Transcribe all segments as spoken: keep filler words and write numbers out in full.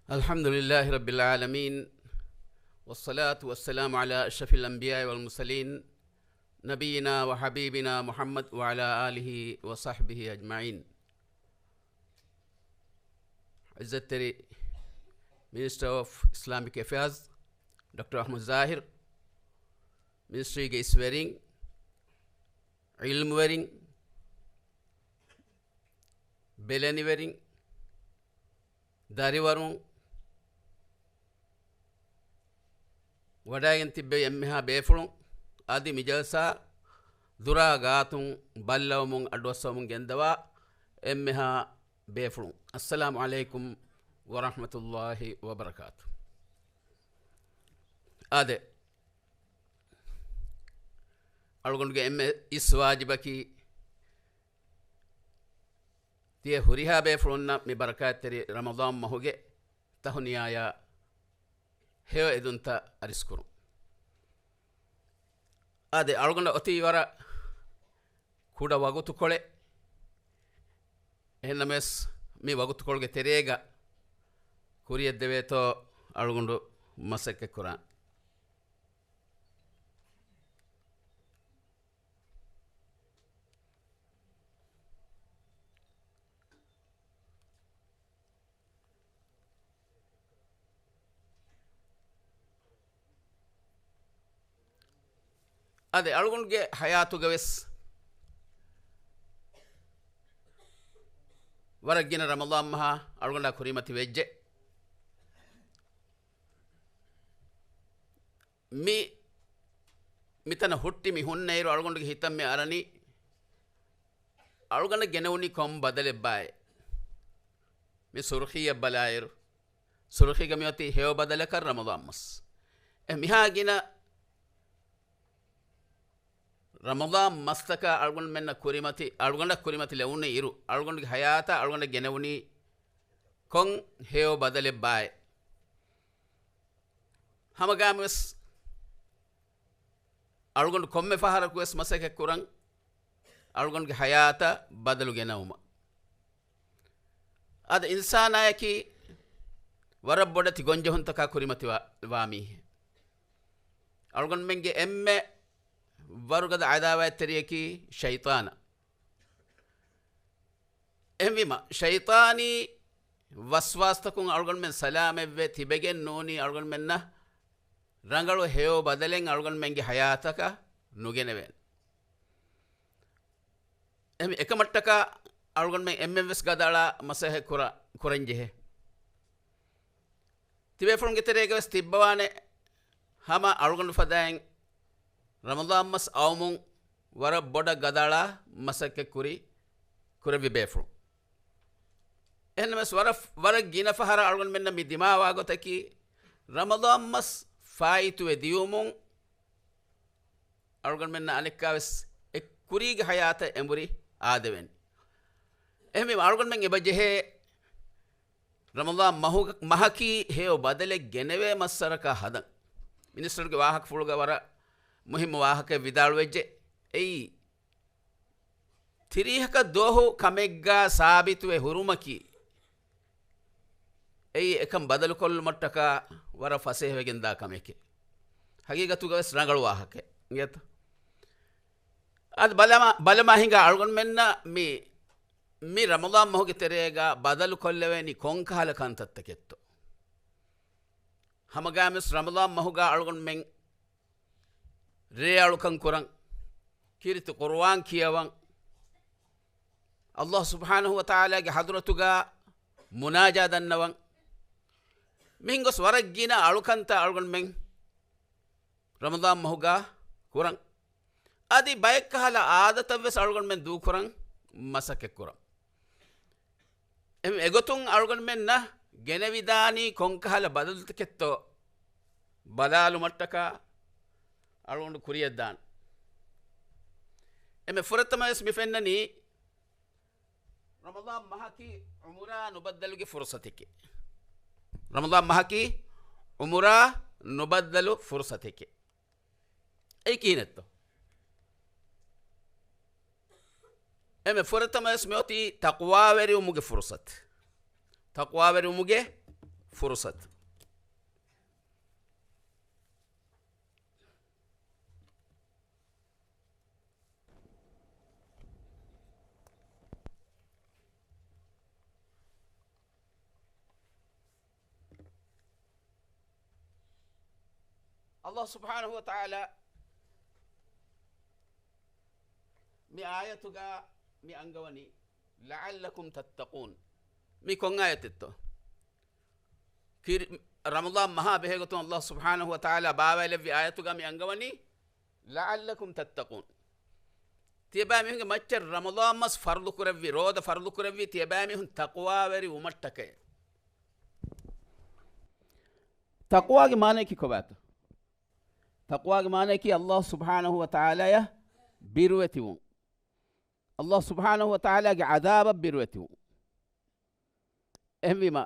الحمد لله رب العالمين، والصلاة والسلام على أشرف الأنبياء والمرسلين، نبينا وحبيبنا محمد وعلى آله وصحبه أجمعين. އިއްޒަތްތެރި މިނިސްޓަރ އޮފް އިސްލާމިކް އެފެއާޒް ޑޮކްޓަރ އަޙްމަދު ޒާހިރު، މިނިސްޓްރީގެ އިސްވެރިން، ޢިލްމުވެރިން، ބެލެނިވެރިން، ދަރިވަރުން، ވަޑައިގެން ތިއްބެވި އެންމެހާ ބޭފުޅުން، އަދި މި ޖަލްސާ ދުރާ ގާތުން ބައްލަވަމުން އަޑުއައްސަވަމުން ގެންދަވާ އެންމެހާ ބޭފުޅުން، އައްސަލާމު ޢަލައިކުމް ވަރަޙްމަތުﷲި ވަބަރަކާތު. އާދެ، އަޅުގަނޑުގެ އެންމެ އިސް ވާޖިބަކީ، ތިޔަ ހުރިހާ ބޭފުޅުންނަށް މި ބަރަކާތްތެރި ރަމަޟާން މަހުގެ ތަހުނިޔާޔާ ހެޔޮ އެދުންތައް އަރިސްކުރުން. އާދެ، އަޅުގަނޑަށް އޮތީ ވަރަށް ކުޑަ ވަގުތުކޮޅެއް. އެހެންނަމަވެސް، މި ވަގުތުކޮޅުގެ ތެރޭގަ ކުރިޔަށްދެވޭތޯ އަޅުގަނޑު މަސައްކަތްކުރާން. އާދެ، އަޅުގަނޑުގެ ޙަޔާތުގަވެސް ވަރަށް ގިނަ ރަމަޟާން މަހާ އަޅުގަނޑާ ކުރިމަތި ވެއްޖެ. މި، މިތަނަށް ހުއްޓި މި ހުންނައިރު އަޅުގަނޑުގެ ހިތަށް މި އަރަނީ، އަޅުގަނޑަށް ގެނެވުނީ ކޮން ބަދަލެއްބާއޭ؟ މި ސުރުޚީއަށް ބަލާއިރު، ސުރުޚީގަ މިއޮތީ ހެޔޮ ބަދަލަކަށް ރަމަޟާން މަސް. އެ މިހާ ގިނަ ރަމަޟާން މަސްތަކާ އަޅުގަނޑުމެންނަށް ކުރިމަތި، އަޅުގަނޑަށް ކުރިމަތި ލެވުނު އިރު، އަޅުގަނޑުގެ ޙަޔާތަށް އަޅުގަނޑަށް ގެނެވުނީ ކޮން ހެޔޮ ބަދަލެއްބާއޭ؟ ހަމަގައިމުވެސް އަޅުގަނޑު ކޮންމެ ފަހަރަކުވެސް މަސައްކަތްކުރަން، އަޅުގަނޑުގެ ޙަޔާތަށް ބަދަލު ގެނައުމަށް. އަދި އިންސާނާޔަކީ ވަރަށް ބޮޑެތި ގޮންޖެހުންތަކާ ކުރިމަތިވާ، ވާ މީހެއް. އަޅުގަނޑުމެންގެ އެންމެ ވަރުގަދަ ޢަދާވާތްތެރިޔަކީ ޝައިޠާނާ. އެހެންވީމަ، ޝައިޠާނީ ވަސްވާސްތަކުން އަޅުގަނޑުމެން ސަލާމަތްވެ ތިބެގެން ނޫނީ އަޅުގަނޑުމެންނަށް ރަނގަޅު ހެޔޮ ބަދަލެއް އަޅުގަނޑުމެންގެ ޙަޔާތަކަށް ނުގެނެވޭނެ. އެހެން އެކަމަށްޓަކާ އަޅުގަނޑުމެން އެންމެންވެސް ގަދައަޅާ މަސައްކަތް ކުރަ-، ކުރަންޖެހޭ. ތިބޭފުޅުންގެ ތެރޭގަވެސް ތިއްބަވާނެ ހަމަ އަޅުގަނޑު ފަދައިން ރަމަޟާން މަސް އައުމުން ވަރަށް ބޮޑަށް ގަދައަޅާ މަސައްކަތް ކުރި، ކުރެއްވި ބޭފުޅުން. އެހެންނަމަވެސް ވަރަށް، ވަރަށް ގިނަ ފަހަރަށް އަޅުގަނޑުމެންނަށް މި ދިމާވާ ގޮތަކީ، ރަމަޟާން މަސް ފާއިތުވެ ދިޔުމުން އަޅުގަނޑުމެންނަށް އަނެއްކާވެސް އެ ކުރީގެ ޙަޔާތަށް އެނބުރި އާދެވެން. އެހެންވީމަ އަޅުގަނޑުމެން އެބަ ޖެހޭ ރަމަޟާން މަހު، މަހަކީ ހެޔޮ ބަދަލެއް ގެނެވޭ މައްސަރަކާ ހަދަން. މިނިސްޓަރުގެ ވާހަކަފުޅުގަ ވަރަށް މުހިއްމު ވާހަކައެއް ވިދާޅުވެއްޖެ. އެއީ، ތިރީހަކަށް ދުވަހު ކަމެއްގާ ސާބިތުވެ ހުރުމަކީ، އެއީ އެކަން ބަދަލުކޮށްލުމަށްޓަކާ ވަރަށް ފަސޭހަވެގެންދާ ކަމެކޭ. ހަގީގަތުގަވެސް ރަނގަޅު ވާހަކައެއް. އިނގޭތަ؟ އަދި ބަލަމާ، ބަލަމާ ހިނގާ އަޅުގަނޑުމެންނަށް މި، މި ރަމަޟާން މަހުގެ ތެރޭގަ ބަދަލު ކޮށްލެވޭނީ ކޮންކަހަލަ ކަންތައްތަކެއްތޯ؟ ހަމަގާމިސް ރަމަޟާން މަހުގަ އަޅުގަނޑުމެން ރޭއަޅުކަން ކުރަން، ކީރިތި ޤުރުއާން ކިޔަވަން، އައްލާހު ސުބްޙާނަހު ވަތަޢާލާގެ ޙަޟްރަތުގަ މުނާޖާ ދަންނަވަން، މިހެން ގޮސް ވަރަށް ގިނަ އަޅުކަންތައް އަޅުގަނޑުމެން ރަމަޟާން މަހުގަ ކުރަން. އަދި ބައެއްކަހަލަ އާދަތައްވެސް އަޅުގަނޑުމެން ދޫކުރަން މަސައްކަތްކުރަން. އެ-، އެގޮތުން އަޅުގަނޑުމެންނަށް ގެނެވިދާނީ ކޮންކަހަލަ ބަދަލުތަކެއްތޯ ބަލާލުމަށްޓަކާ އަޅުގަނޑު ކުރިޔަށްދާން. އެމެ ފުރަތަމަވެސް މި ފެންނަނީ ރަމަޟާން މަހަކީ ޢުމުރާ ނުބައްދަލުގެ ފުރުޞަތެކޭ. ރަމަޟާން މަހަކީ ޢުމުރާ ނުބައްދަލު ފުރުޞަތެކޭ. އެއީ ކިހިނެއްތޯ؟ އެމެ ފުރަތަމަވެސް މިއޮތީ ތަޤްވާވެރިވުމުގެ ފުރުޞަތު. ތަޤްވާވެރިވުމުގެ ފުރުޞަތު. ﷲ ސުބްޙާނަހޫ ވަތަޢާލާ މި އާޔަތުގަ މި އަންގަވަނީ، لعلكم تتقون. މި ކޮން އާޔަތެއްތޯ؟ ކިރި-، ރަމަޟާން މަހާ ބެހޭގޮތުން ﷲ ސުބްޙާނަހޫ ވަތަޢާލާ ބާވައިލެއްވި އާޔަތުގަ މި އަންގަވަނީ، لعلكم تتقون. ތިޔަބައިމީހުންގެ މައްޗަށް ރަމަޟާން މަސް ފަރުޟުކުރެއްވި، ރޯދަ ފަރުޟުކުރެއްވީ ތިޔަބައިމީހުން ތަޤްވާވެރި ވުމަށްޓަކައި. ތަޤްވާގެ މާނަޔަކީ ކޮބާތޯ؟ ތަޤްވާގެ މާނަޔަކީ ﷲ ސުބްޙާނަހޫ ވަތަޢާލާޔަށް ބިރުވެތިވުން. ﷲ ސުބްޙާނަހޫ ވަތަޢާލާގެ ޢަޛާބަށް ބިރުވެތިވުން. އެހެންވީމަ،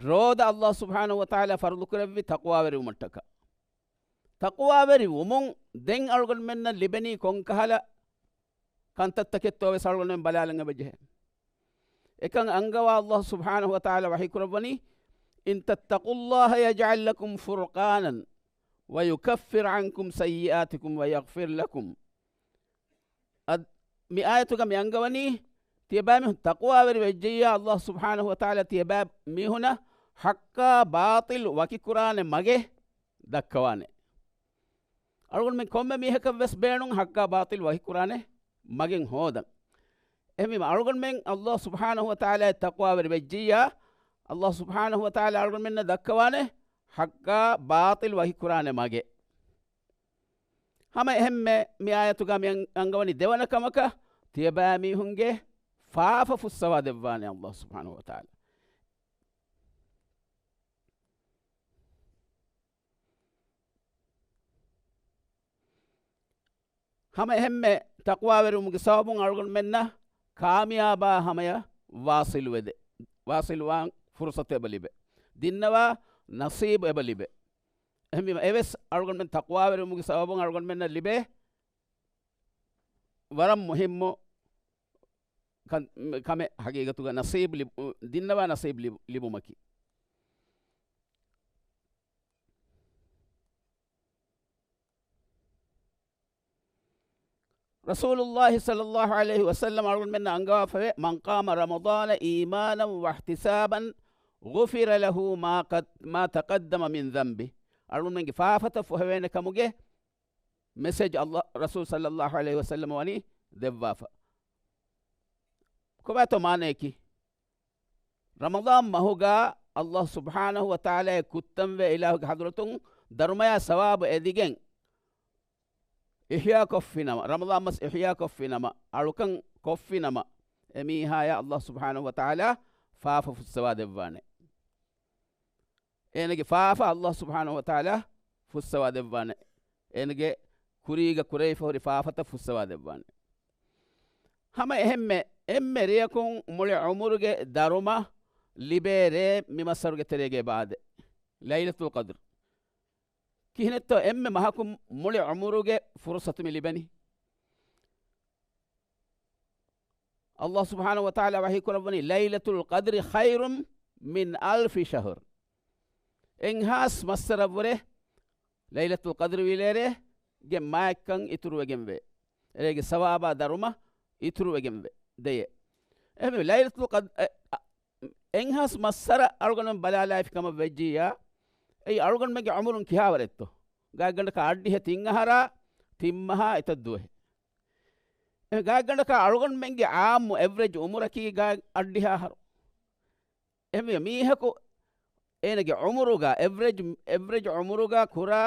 ރޯދަ ﷲ ސުބްޙާނަހޫ ވަތަޢާލާ ފަރުޟުކުރެއްވި ތަޤްވާވެރިވުމަށްޓަކާ. ތަޤްވާވެރިވުމުން ދެން އަޅުގަނޑުމެންނަށް ލިބެނީ ކޮންކަހަލަ ކަންތައްތަކެއްތޯ ވެސް އަޅުގަނޑުމެން ބަލާލަން އެބަޖެހޭ. އެކަން އަންގަވާ ﷲ ސުބްޙާނަހޫ ވަތަޢާލާ ވަޙީކުރައްވަނީ، إن تتقوا الله يجعل لكم فرقانا ويكفر عنكم سيئاتكم ويغفر لكم. އަދް، މި އާޔަތުގަ މި އަންގަވަނީ، ތިޔަބައިމީހުން ތަޤްވާވެރި ވެއްޖެއްޔާ، ﷲ ސުބްޙާނަހޫ ވަތަޢާލާ ތިޔަބައިމީހުނަށް ޙައްޤާ ބާޠިލް ވަކިކުރާނެ މަގެއް ދައްކަވާނެ. އަޅުގަނޑުމެން ކޮންމެ މީހަކަށް ވެސް ބޭނުން ޙައްޤާ ބާޠިލް ވަކިކުރާނެ މަގެއް ހޯދަން. އެހެންވީމަ، އަޅުގަނޑުމެން ﷲ ސުބްޙާނަހޫ ވަތަޢާލާއަށް ތަޤްވާވެރި ވެއްޖިއްޔާ، ﷲ ސުބްޙާނަހޫ ވަތަޢާލާ އަޅުގަނޑުމެންނަށް ދައްކަވާނެ ޙައްޤާ ބާޠިލް ވަކިކުރާނެ މަގެއް. ހަމަ އެހެންމެ މި އާޔަތުގަ މި އަން-، އަންގަވަނީ ދެވަނަ ކަމަކަށް، ތިޔަބައިމީހުންގެ ފާފަ ފުއްސަވާ ދެއްވާނެ ﷲ ސުބްޙާނަހޫ ވަތަޢާލާ. ހަމަ އެހެންމެ ތަޤްވާވެރިވުމުގެ ސަބަބުން އަޅުގަނޑުމެންނަށް ކާމިޔާބާ ހަމަޔަށް ވާޞިލުވެދެ، ވާޞިލުވާން ފުރުޞަތު އެބަ ލިބޭ. ދިންނަވާ ނަޞީބު އެބަ ލިބޭ. އެހެންވީމަ، އެވެސް އަޅުގަނޑުމެން ތަޤްވާވެރިވުމުގެ ސަބަބުން އަޅުގަނޑުމެންނަށް ލިބޭ ވަރަށް މުހިއްމު ކަން-، ކަމެއް ހަގީގަތުގަ ނަޞީބު ލިބު-، ދިންނަވާ ނަޞީބު ލިބު-، ލިބުމަކީ. ރަސޫލުﷲ ޞައްލަﷲ ޢަލައިހި ވަސައްލަމަ އަޅުގަނޑުމެންނަށް އަންގަވާފަވޭ، من قام رمضان إيمانا واحتسابا غفر له ما قد-، ما تقدم من ذنبه. އަޅުގަނޑުމެންގެ ފާފަތައް ފުހެވޭނެ ކަމުގެ މެސެޖް ﷲ، ރަސޫލު ޞައްލަﷲ ޢަލައިހި ވަސައްލަމަ ވަނީ ދެއްވާފަ. ކޮބާތޯ މާނަޔަކީ؟ ރަމަޟާން މަހުގަ ﷲ ސުބްޙާނަހޫ ވަތަޢާލާ ކުއްތަންވެ އިލާހުގެ ޙަޟްރަތުން ދަރުމަޔާ ސަވާބު އެދިގެން، އިޙްޔާކޮށްފިނަމަ، ރަމަޟާން މަސް އިޙްޔާކޮށްފިނަމަ، އަޅުކަން ކޮށްފިނަމަ، އެމީހާޔަށް ﷲ ސުބްޙާނަހޫ ވަތަޢާލާ ފާފަ ފުއްސަވާ ދެއްވާނެ. އޭނަގެ ފާފަ ﷲ ސުބްޙާނަހޫ ވަތަޢާލާ ފުއްސަވާ ދެއްވާނެ. އޭނަގެ ކުރީގަ ކުރެވިފަ ހުރި ފާފަތައް ފުއްސަވާ ދެއްވާނެ. ހަމަ އެހެންމެ، އެންމެ ރެޔަކުން މުޅި ޢުމުރުގެ ދަރުމަ ލިބޭ ރޭ މި މައްސަރުގެ ތެރޭގައި ބާދޭ، ލައިލަތުލް ޤަދްރު. ކިހިނެއްތޯ އެންމެ މަހަކުން މުޅި ޢުމުރުގެ ފުރުޞަތު މި ލިބެނީ؟ ﷲ ސުބްޙާނަހޫ ވަތަޢާލާ ވަޙީ ކުރައްވަނީ، ليلة القدر خير من ألف شهر. އެއްހާސް މައްސަރަށްވުރެ ލައިލަތުލް ޤަދްރު ވީލޭރޭގެ މާތްކަން އިތުރުވެގެންވޭ. އެރޭގެ ސަވާބާ ދަރުމަ އިތުރުވެގެންވެ ދެޔޭ. އެހެންވެ، ލައިލަތުލް ޤަދް-، އެ، އަ، އެއްހާސް މައްސަރަ އަޅުގަނޑުމެން ބަލާލާފި ކަމަށް ވެއްޖިއްޔާ، އެއީ އަޅުގަނޑުމެންގެ ޢުމުރުން ކިހާވަރެއްތޯ؟ ގާތްގަނޑަކަށް އަށްޑިހަ ތިން އަހަރާ، ތިން މަހާ އެތައް ދުވަހެއް. އެ ގާތްގަނޑަކަށް އަޅުގަނޑުމެންގެ ޢާއްމު އެވްރެޖް ޢުމުރަކީ ގާތް އަށްޑިހަ އަހަރު. އެހެންވެ، މީހަކު އޭނަގެ ޢުމުރުގަ، އެވްރެޖް، އެވްރެޖް ޢުމުރުގަ ކުރާ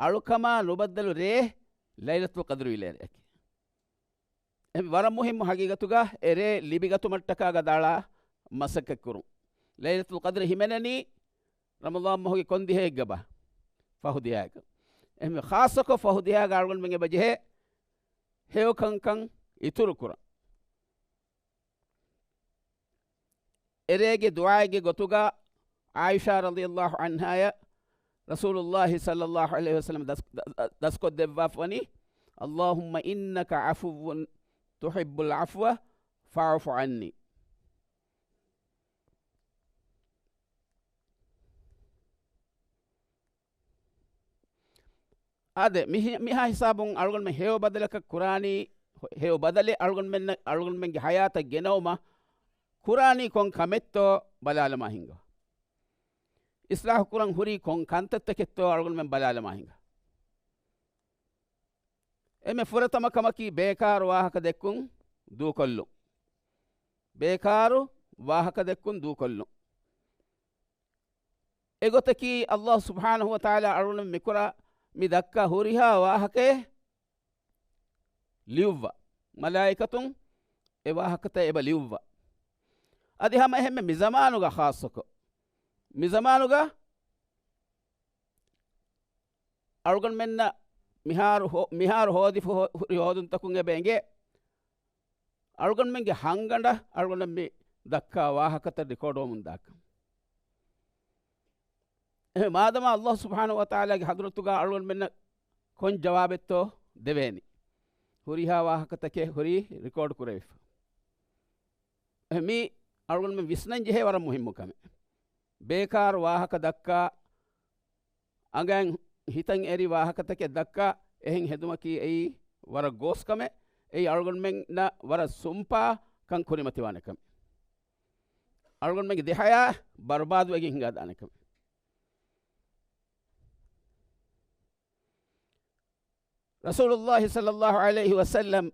އަޅުކަމާ ނުބައްދަލު ރޭ ލައިލަތުލް ޤަދްރު ވިލޭރެއަކީ. އެ ވަރަށް މުހިއްމު ހަގީގަތުގަ އެ ރޭ ލިބިގަތުމަށްޓަކާ ގަދައަޅާ މަސައްކަތްކުރުން. ލައިލަތުލް ޤަދްރު ހިމެނެނީ ރަމަޟާން މަހުގެ ކޮން ދިހައެއްގަބާ؟ ފަހު ދިހައެއްގަ. އެހެންވެ، ޚާއްޞަކޮށް ފަހު ދިހައިގަ އަޅުގަނޑުމެން އެބަޖެހޭ ހެޔޮކަންކަން އިތުރުކުރަން. އެރޭގެ ދުޢާއެއްގެ ގޮތުގަ ޢާއިޝާ ރަޟިޔަﷲ ޢަންހާޔަށް ރަސޫލުﷲ ޞައްލަﷲ ޢަލައިހި ވަސައްލަމަ ދަސް-، ދަ-، ދަ-، ދަސްކޮށްދެއްވާފަވަނީ، اللهم إنك عفو تحب العفو فاعف عني. އާދެ، މިހި-، މިހާ ހިސާބުން އަޅުގަނޑުމެން ހެޔޮ ބަދަލަކަށް ކުރާނީ، ހެޔޮ ބަދަލެއް އަޅުގަނޑުމެން، އަޅުގަނޑުމެންގެ ހަޔާތަށް ގެނައުމަށް ކުރާނީ ކޮން ކަމެއްތޯ ބަލާލަމާ ހިނގާ. އިސްލާހު ކުރަން ހުރީ ކޮން ކަންތައްތަކެއްތޯ އަޅުގަނޑުމެން ބަލާލަމާ ހިނގާ. އެންމެ ފުރަތަމަ ކަމަކީ ބޭކާރު ވާހަކަ ދެއްކުން ދޫކޮށްލުން. ބޭކާރު ވާހަކަ ދެއްކުން ދޫކޮށްލުން. އެގޮތަކީ ﷲ ސުބްޙާނަހޫ ވަތަޢާލާ އަޅުގަނޑު މިކުރާ، މި ދައްކާ ހުރިހާ ވާހަކައެއް ލިޔުއްވާ. މަލާއިކަތުން އެ ވާހަކަތައް އެބަ ލިޔުއްވާ. އަދި ހަމަ އެހެންމެ މި ޒަމާނުގަ ޚާއްޞަކޮށް، މި ޒަމާނުގަ އަޅުގަނޑުމެންނަށް މިހާރު ހޯ-، މިހާރު ހޯދިފަ ހޯ-، ހުރި ހޯދުންތަކުން އެބަ އެނގޭ، އަޅުގަނޑުމެންގެ ހަންގަނޑަށް އަޅުގަނޑަށް މި ދައްކާ ވާހަކަތައް ރިކޯޑުވަމުން ދާކަން. އެހެން މާދަމާ ﷲ ސުބްޙާނަހޫ ވަތަޢާލާގެ ޙަޟްރަތުގަ އަޅުގަނޑުމެންނަށް ކޮން ޖަވާބެއްތޯ ދެވޭނީ؟ ހުރިހާ ވާހަކަތަކެއް ހުރީ ރިކޯޑު ކުރެވިފަ. އެހެން މީ އަޅުގަނޑުމެން ވިސްނަން ޖެހޭ ވަރަށް މުހިއްމު ކަމެއް. ބޭކާރު ވާހަކަ ދައްކާ، އަނގައިން ހިތަށް އެރި ވާހަކަތަކެއް ދައްކާ، އެހެން ހެދުމަކީ އެއީ ވަރަށް ގޯސް ކަމެއް. އެއީ އަޅުގަނޑުމެންނަށް ވަރަށް ސުންޕާކަން ކުރިމަތިވާނެ ކަމެއް. އަޅުގަނޑުމެންގެ ދެހަޔާ ބަރުބާދުވެގެން ހިނގާދާނެ ކަމެއް. ރަސޫލުﷲ ޞައްލަﷲ ޢަލައިހި ވަސައްލަމް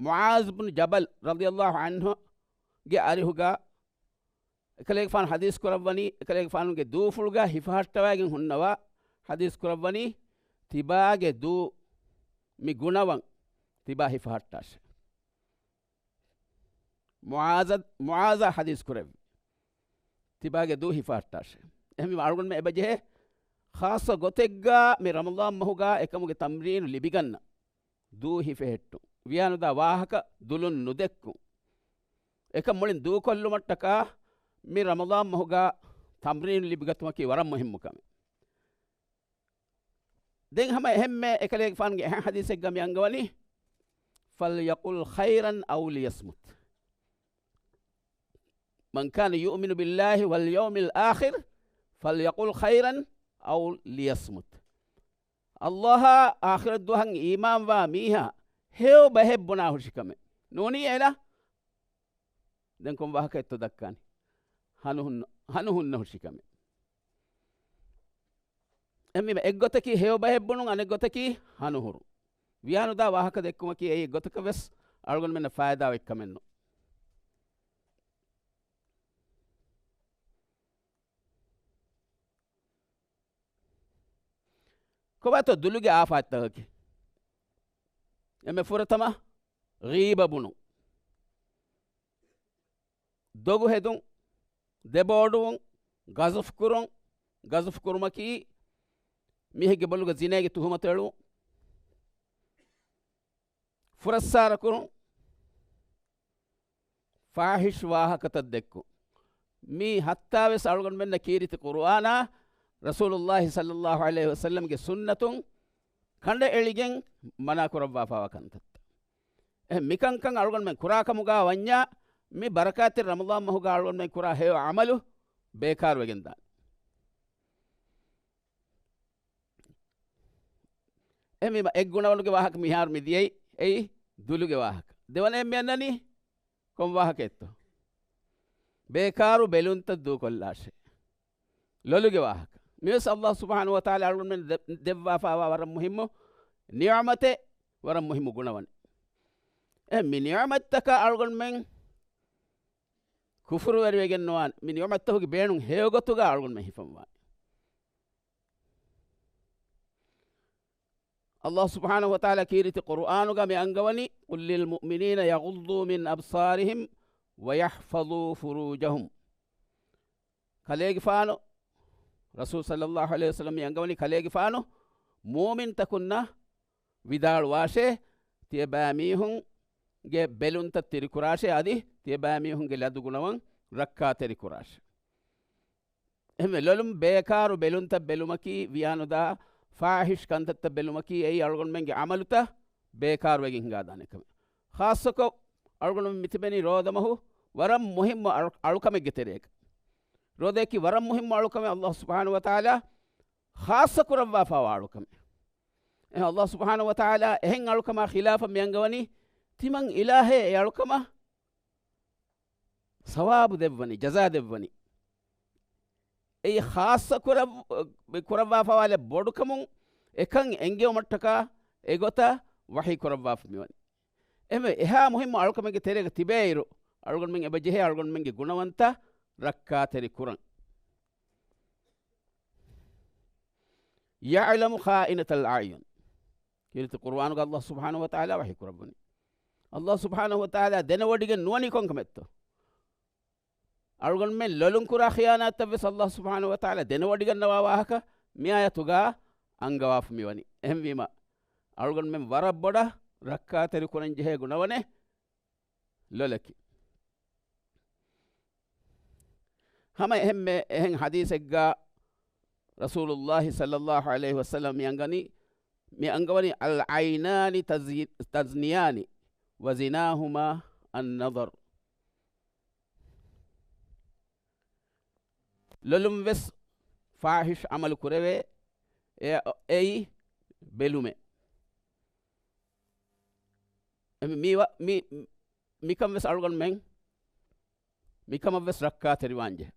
މުޢާޛް ބުން ޖަބަލް ރަޟިޔަﷲ ޢަންހުގެ އަރިހުގަ އެކަލޭގެފާނު ޙަދީޘް ކުރައްވަނީ، އެކަލޭގެފާނުގެ ދޫފުޅުގަ ހިފަހައްޓަވައިގެން ހުންނަވާ ޙަދީޘް ކުރައްވަނީ، ތިބާގެ ދޫ މި ގުނަވަން ތިބާ ހިފަހައްޓާށޭ. މުޢާޛަށް، މުޢާޛާ ޙަދީޘް ކުރެއްވި. ތިބާގެ ދޫ ހިފަހައްޓާށޭ. އެހެންވީމަ އަޅުގަނޑުމެން އެބަޖެހޭ ޚާއްޞަ ގޮތެއްގަ މި ރަމަޟާން މަހުގަ އެކަމުގެ ތަމްރީނު ލިބިގަންނަ. ދޫ ހިފެހެއްޓުން. ވިޔާނުދާ ވާހަކަ ދުލުން ނުދެއްކުން. އެކަން މުޅިން ދޫކޮށްލުމަށްޓަކާ މި ރަމަޟާން މަހުގަ ތަމްރީނު ލިބިގަތުމަކީ ވަރަށް މުހިއްމު ކަމެއް. ދެން ހަމަ އެހެންމެ އެކަލޭގެފާނުގެ އެހެން ޙަދީޘެއްގަ މި އަންގަވަނީ، فَلْيَقُلْ خَيْرًا أَوْ لِيَصْمُتْ. مَنْ كَانَ يُؤْمِنُ بِاللَّهِ وَالْيَوْمِ الْآخِرِ فَلْيَقُلْ خَيْرًا أَوْ لِيَصْمُتْ. ﷲ އާ އާޚިރަތް ދުވަހަށް އީމާންވާ މީހާ ހެޔޮ ބަހެއް ބުނާ ހުށިކަމެއް. ނޫނީ އޭނާ ދެން ކޮން ވާހަކައެއްތޯ ދައްކާނީ؟ ހަނު ހުންނަ، ހަނު ހުންނަ ހުށިކަމެއް. އެހެންވީމަ އެއްގޮތަކީ ހެޔޮ ބަހެއް ބުނުން، އަނެއްގޮތަކީ ހަނުހުރުން. ވިޔާނުދާ ވާހަކަ ދެއްކުމަކީ އެއީ އެއްގޮތަކަށް ވެސް އަޅުގަނޑުމެންނަށް ފައިދާ އޮތްކަމެއް ނޫން. ކޮބާތޯ ދުލުގެ އާފާތްތަކަކީ؟ އެންމެ ފުރަތަމަ ޣީބަ ބުނުން. ދޮގު ހެދުން، ދެބޯޑުވުން، ގަޒަފް ކުރުން. ގަޒަފް ކުރުމަކީ މީހެއްގެ ބޮލުގަ ޒިނޭގެ ތުހުމަތު އެޅުން. ފުރައްސާރަ ކުރުން. ފާޙިޝް ވާހަކަތައް ދެއްކުން. މީ ހައްތާވެސް އަޅުގަނޑުމެންނަށް ކީރިތި ޤުރުއާނާ، ރަސޫލުﷲ ޞައްލަﷲ ޢަލައިހި ވަސައްލަމްގެ ސުންނަތުން ކަނޑައެޅިގެން މަނާ ކުރައްވާފައިވާ ކަންތައްތައް. އެހެން މިކަންކަން އަޅުގަނޑުމެން ކުރާ ކަމުގަ ވަންޏާ، މި ބަރަކާތްތެރި ރަމަޟާން މަހުގަ އަޅުގަނޑުމެން ކުރާ ހެޔޮ ޢަމަލު ބޭކާރުވެގެން ދާނެ. އެހެންވީމަ އެއް ގުނަވަނުގެ ވާހަކަ މިހާރު މި ދިޔައީ، އެއީ ދުލުގެ ވާހަކަ. ދެވަނައެއް މި އަންނަނީ ކޮން ވާހަކައެއްތޯ؟ ބޭކާރު ބެލުންތައް ދޫކޮށްލާށޭ. ލޮލުގެ ވާހަކަ. މިވެސް ﷲ ސުބްޙާނަހޫ ވަތަޢާލާ އަޅުގަނޑުމެން ދެ-، ދެއްވާފައިވާ ވަރަށް މުހިއްމު ނިޢުމަތެއް، ވަރަށް މުހިއްމު ގުނަވަން. އެ މި ނިޢުމަތްތަކަށް އަޅުގަނޑުމެން ކުފުރުވެރިވެގެން ނުވާނެ. މި ނިޢުމަތްތަކުގެ ބޭނުން ހެޔޮ ގޮތުގަ އަޅުގަނޑުމެން ހިފަންވާނެ. ﷲ ސުބްޙާނަހޫ ވަތަޢާލާ ކީރިތި ޤުރުއާނުގަ މި އަންގަވަނީ، قُل لِّلْمُؤْمِنِينَ يَغُضُّوا مِنْ أَبْصَارِهِمْ وَيَحْفَظُوا فُرُوجَهُمْ. ކަލޭގެފާނު، ރަސޫލު ޞައްލަﷲ ޢަލައިހި ވަސައްލަމް މި އަންގަވަނީ ކަލޭގެފާނު މުއުމިންތަކުންނަށް ވިދާޅުވާށޭ، ތިޔަބައިމީހުންގެ ބެލުންތައް ތިރިކުރާށޭ، އަދި ތިޔަބައިމީހުންގެ ލަދުގުނަވަން ރައްކާތެރިކުރާށޭ. އެހެންވެ، ލޮލުން ބޭކާރު ބެލުންތައް ބެލުމަކީ، ވިޔާނުދާ ފާޙިޝް ކަންތައްތައް ބެލުމަކީ، އެއީ އަޅުގަނޑުމެންގެ ޢަމަލުތައް ބޭކާރުވެގެން ހިނގާދާނެ ކަމެއް. ޚާއްޞަކޮށް، އަޅުގަނޑުމެން މިތިބެނީ ރޯދަމަހު ވަރަށް މުހިއްމު އަޅު-، އަޅުކަމެއްގެ ތެރޭގަ. ރޯދައަކީ ވަރަށް މުހިއްމު އަޅުކަމެއް، ﷲ ސުބްޙާނަހޫ ވަތަޢާލާ ޚާއްޞަ ކުރައްވާފައިވާ އަޅުކަމެއް. އެހެން އަﷲ ސުބްޙާނަހޫ ވަތަޢާލާ އެހެން އަޅުކަމާ ޚިލާފަށް މި އަންގަވަނީ، ތިމަން އިލާހޭ އެ އަޅުކަމަށް ސަވާބު ދެއްވަނީ، ޖަޒާ ދެއްވަނީ. އެއީ ޚާއްޞަ ކުރައް-، ކުރައްވާފަވާލެއް ބޮޑުކަމުން އެކަން އެންގެވުމަށްޓަކާ އެގޮތަށް ވަޙީ ކުރައްވާފަ މިވަނީ. އެހެންވެ، އެހާ މުހިއްމު އަޅުކަމެއްގެ ތެރޭގަ ތިބޭއިރު، އަޅުގަނޑުމެން އެބަ ޖެހޭ އަޅުގަނޑުމެންގެ ގުނަވަންތައް ރައްކާތެރި ކުރަން. يَعْلَمُ خَائِنَةَ الْأَعْيُنِ. ކީރިތި ޤުރުއާނުގަ އަﷲ ސުބްޙާނަހޫ ވަތަޢާލާ ވަޙީ ކުރައްވަނީ. އަﷲ ސުބްޙާނަހޫ ވަތަޢާލާ ދެނެވޮޑިގެން ނުވަނީ ކޮންކަމެއްތޯ؟ އަޅުގަނޑުމެން ލޮލުން ކުރާ ޚިޔާނާތްތައް ވެސް އަﷲ ސުބްޙާނަހޫ ވަތަޢާލާ ދެނެވޮޑިގަންނަވާ ވާހަކަ މި އާޔަތުގަ އަންގަވާފަ މިވަނީ. އެހެންވީމަ، އަޅުގަނޑުމެން ވަރަށް ބޮޑަށް ރައްކާތެރި ކުރަން ޖެހޭ ގުނަވަނެއް ލޮލަކީ. ހަމަ އެހެންމެ އެހެން ޙަދީޘެއްގަ ރަސޫލުﷲ ޞައްލަﷲ ޢަލައިހި ވަސައްލަމަ މި އަންގަނީ، މި އަންގަވަނީ، الْعَيْنَانِ تَزْنِيَانِ وَزِنَاهُمَا النَّظَرُ. ލޮލުން ވެސް ފާޙިޝް ޢަމަލު ކުރެވޭ، އެ-، އެއީ ބެލުމެއް. އެ-، މި-، މި-، މި-، މިކަން ވެސް އަޅުގަނޑުމެން މިކަމަށް ވެސް ރައްކާތެރިވާން ޖެހޭ.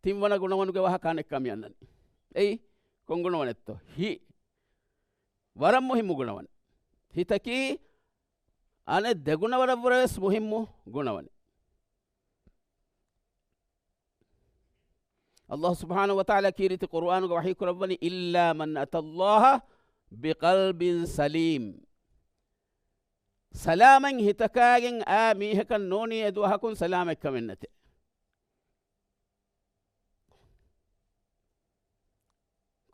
ތިންވަނަ ގުނަވަނުގެ ވާހަކަ އަނެއްކާ މި އަންނަނީ. އެއީ ކޮން ގުނަވަނެއްތޯ؟ ހިތް. ވަރަށް މުހިއްމު ގުނަވަނެއް. ހިތަކީ އަނެއް ދެ ގުނަވަރަށްވުރެ ވެސް މުހިއްމު ގުނަވަނެއް. އަﷲ ސުބްޙާނަހޫ ވަތަޢާލާ ކީރިތި ޤުރުއާނުގަ ވަޙީ ކުރައްވަނީ، إِلَّا مَنْ أَتَى اللَّهَ بِقَلْبٍ سَلِيمٍ. ސަލާމަތް ހިތަކާގެން އާ މީހަކަށް ނޫނީ އެދުވަހަކުން ސަލާމަތްކަމެއް ނެތޭ.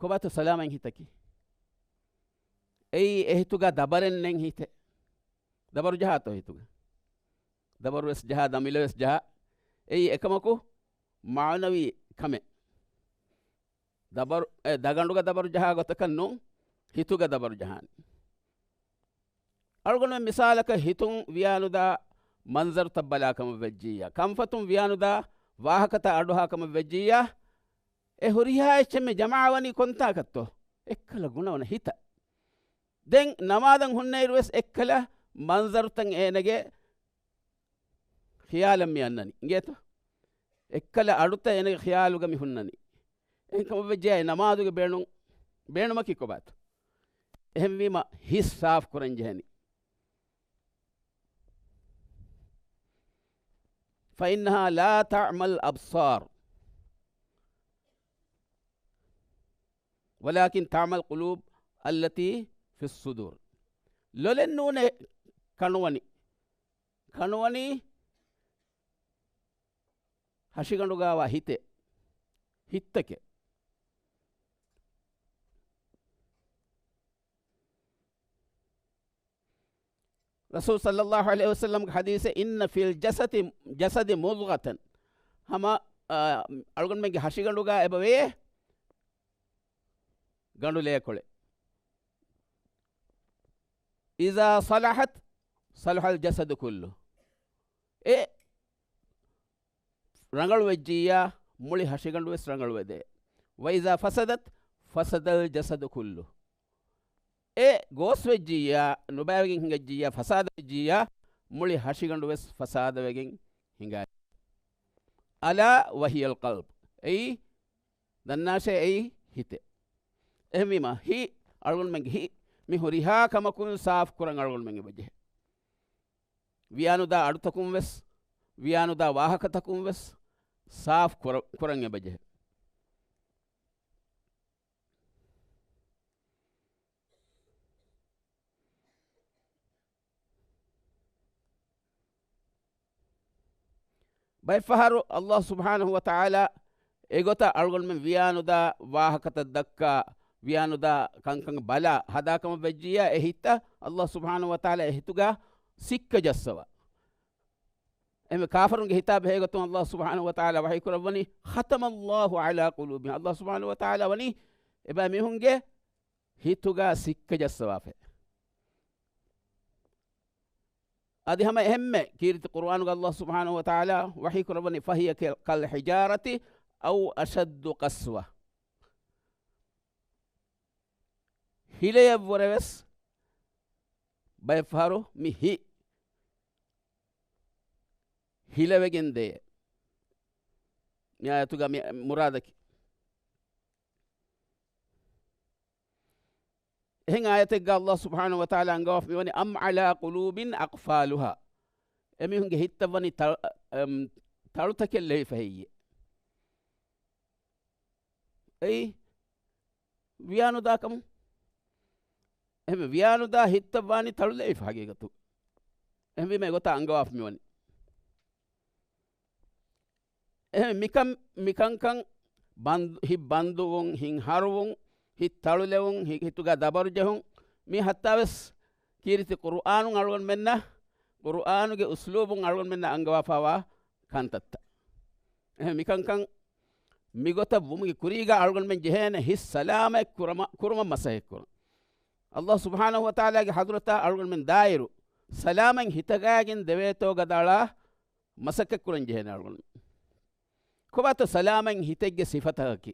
ކޮބާތޯ ސަލާމަތް ހިތަކީ؟ އެއީ އެ ހިތުގަ ދަބަރެއް ނެތް ހިތެއް. ދަބަރު ޖަހާތޯ ހިތުގަ؟ ދަބަރު ވެސް ޖަހާ، ދަމިލަ ވެސް ޖަހާ. އެއީ އެކަމަކު މާނަވީ ކަމެއް. ދަބަރު، އެ، ދަގަނޑުގަ ދަބަރު ޖަހާ ގޮތަކަށް ނޫން، ހިތުގަ ދަބަރު ޖަހާނީ. އަޅުގަނޑުމެން މިސާލަކަށް ހިތުން ވިޔާނުދާ މަންޒަރުތައް ބަލާ ކަމަށް ވެއްޖިއްޔާ، ކަންފަތުން ވިޔާނުދާ ވާހަކަތައް އަޑުއަހާ ކަމަށް ވެއްޖިއްޔާ، އެ ހުރިހާ އެއްޗެއް މި ޖަމާވަނީ ކޮންތާކަށްތޯ؟ އެއްކަލަ ގުނަވަނަ ހިތަށް. ދެން ނަމާދަށް ހުންނައިރު ވެސް އެއްކަލަ މަންޒަރުތައް އޭނަގެ ޚިޔާލަށް މި އަންނަނީ. އިނގޭތޯ؟ އެއްކަލަ އަޑުތައް އޭނަގެ ޚިޔާލުގަ މި ހުންނަނީ. އެހެންކަމަށް ވެއްޖެއްޔާ ނަމާދުގެ ބޭނުން، ބޭނުމަކީ ކޮބާތޯ؟ އެހެންވީމަ ހިތް ސާފު ކުރަން ޖެހެނީ. فَإِنَّهَا لَا تَعْمَى الْأَبْصَارَ وَلَكِنْ تَعْمَى الْقُلُوبُ الَّتِي فِي الصُّدُورِ. ލޮލެއް ނޫނޭ ކަނުވަނީ. ކަނުވަނީ ހަށިގަނޑުގަވާ ހިތެއް، ހިތްތަކެއް. ރަސޫލު ޞައްލައްލާހު ޢަލައިހި ވަސައްލަމްގެ ޙަދީޘެއް، إِنَّ فِي الْجَسَدِ، جَسَدِ مُضْغَةً، ހަމަ، އާ، އަޅުގަނޑުމެންގެ ހަށިގަނޑުގަ އެބަވޭ ގަނޑު ލޭކޮޅެއް. إِذَا صَلَحَتْ صَلَحَ الْجَسَدُ كُلُّهُ. އެ ރަނގަޅު ވެއްޖިއްޔާ، މުޅި ހަށިގަނޑު ވެސް ރަނގަޅު ވެދޭ. وَإِذَا فَسَدَتْ فَسَدَ الْجَسَدُ كُلُّهُ. އެ ގޯސް ވެއްޖިއްޔާ، ނުބައިވެގެން ހިނގައްޖިއްޔާ، ފަސާދަ ވެއްޖިއްޔާ، މުޅި ހަށިގަނޑު ވެސް ފަސާދަވެގެން ހިނގާ. أَلَا وَهِيَ الْقَلْبُ. އެއީ ދަންނާށޭ، އެއީ ހިތެއް. އެހެންވީމަ، ހިތް، އަޅުގަނޑުމެންގެ ހިތް މި ހުރިހާ ކަމަކުން ސާފު ކުރަން އަޅުގަނޑުމެން އެބަޖެހޭ. ވިޔާނުދާ އަޑުތަކުން ވެސް، ވިޔާނުދާ ވާހަކަތަކުން ވެސް ސާފު ކުރަ-، ކުރަން އެބަޖެހޭ. ބައެއްފަހަރު ﷲ ސުބްޙާނަހޫ ވަތަޢާލާ އެގޮތަށް އަޅުގަނޑުމެން ވިޔާނުދާ ވާހަކަތައް ދައްކާ، ވިޔާނުދާ ކަންކަން ބަލާ ހަދާކަމަށް ވެއްޖިއްޔާ، އެ ހިތަށް ﷲ ސުބްޙާނަހޫ ވަތަޢާލާ އެ ހިތުގަ ސިއްކަ ޖައްސަވާ. އެމެ ކާފަރުންގެ ހިތާ ބެހޭގޮތުން ﷲ ސުބްޙާނަހޫ ވަތަޢާލާ ވަޙީ ކުރައްވަނީ، خَتَمَ اللَّهُ عَلَى قُلُوبِهِمْ. ﷲ ސުބްޙާނަހޫ ވަތަޢާލާ ވަނީ އެބައިމީހުންގެ ހިތުގަ ސިއްކަ ޖައްސަވާފަ. އަދި ހަމަ އެހެންމެ ކީރިތި ޤުރުއާނުގަ ﷲ ސުބްޙާނަހޫ ވަތަޢާލާ ވަޙީ ކުރައްވަނީ، فَهِيَ كَالْحِجَارَةِ أَوْ أَشَدُّ قَسْوَةً. ހިލަޔަށްވުރެވެސް ބައެއްފަހަރު މި ހިތް ހިލަވެގެން ދޭ. މި އާޔަތުގަ މި މުރާދަކީ. އެހެން އާޔަތެއްގަ ﷲ ސުބްޙާނަހޫ ވަތަޢާލާ އަންގަވާފަ މިވަނީ، أَمْ عَلَىٰ قُلُوبٍ أَقْفَالُهَا. އެމީހުންގެ ހިތްތައް ވަނީ ތަ-، އަމް، ތަޅުތަކެއް ލެވިފަ ހެއްޔޭ؟ އެއީ ވިޔާނުދާކަމުން. އެހެން ވިޔާނުދާ ހިތްތައް ވާނީ ތަޅުލެވިފަ ހަގީގަތު. އެހެންވީމަ އެގޮތަށް އަންގަވާފަ މިވަނީ. އެހެން މިކަން، މިކަންކަން ބަންދު، ހިތް ބަންދުވުން، ހިތް ހަރުވުން، ހިތް ތަޅުލެވުން، ހި-، ހިތުގަ ދަބަރުޖެހުން، މި ހައްތާވެސް ކީރިތި ޤުރުއާނުން އަޅުގަނޑުމެންނަށް، ޤުރުއާނުގެ އުސްލޫބުން އަޅުގަނޑުމެންނަށް އަންގަވާފަވާ ކަންތައްތައް. އެހެން މިކަންކަން މިގޮތަށް ވުމުގެ ކުރީގަ އަޅުގަނޑުމެން ޖެހޭނެ ހިތް ސަލާމަތް ކުރަމަ-، ކުރުމަށް މަސައްކަތްކުރުން. ﷲ ސުބްޙާނަހޫ ވަތަޢާލާގެ ޙަޟްރަތާ އަޅުގަނޑުމެން ދާއިރު ސަލާމަތް ހިތަކާގެން ދެވޭތޯ ގަދައަޅާ މަސައްކަތްކުރަން ޖެހޭނެ އަޅުގަނޑުމެން. ކޮބާތޯ ސަލާމަތް ހިތެއްގެ ސިފަތަކަކީ؟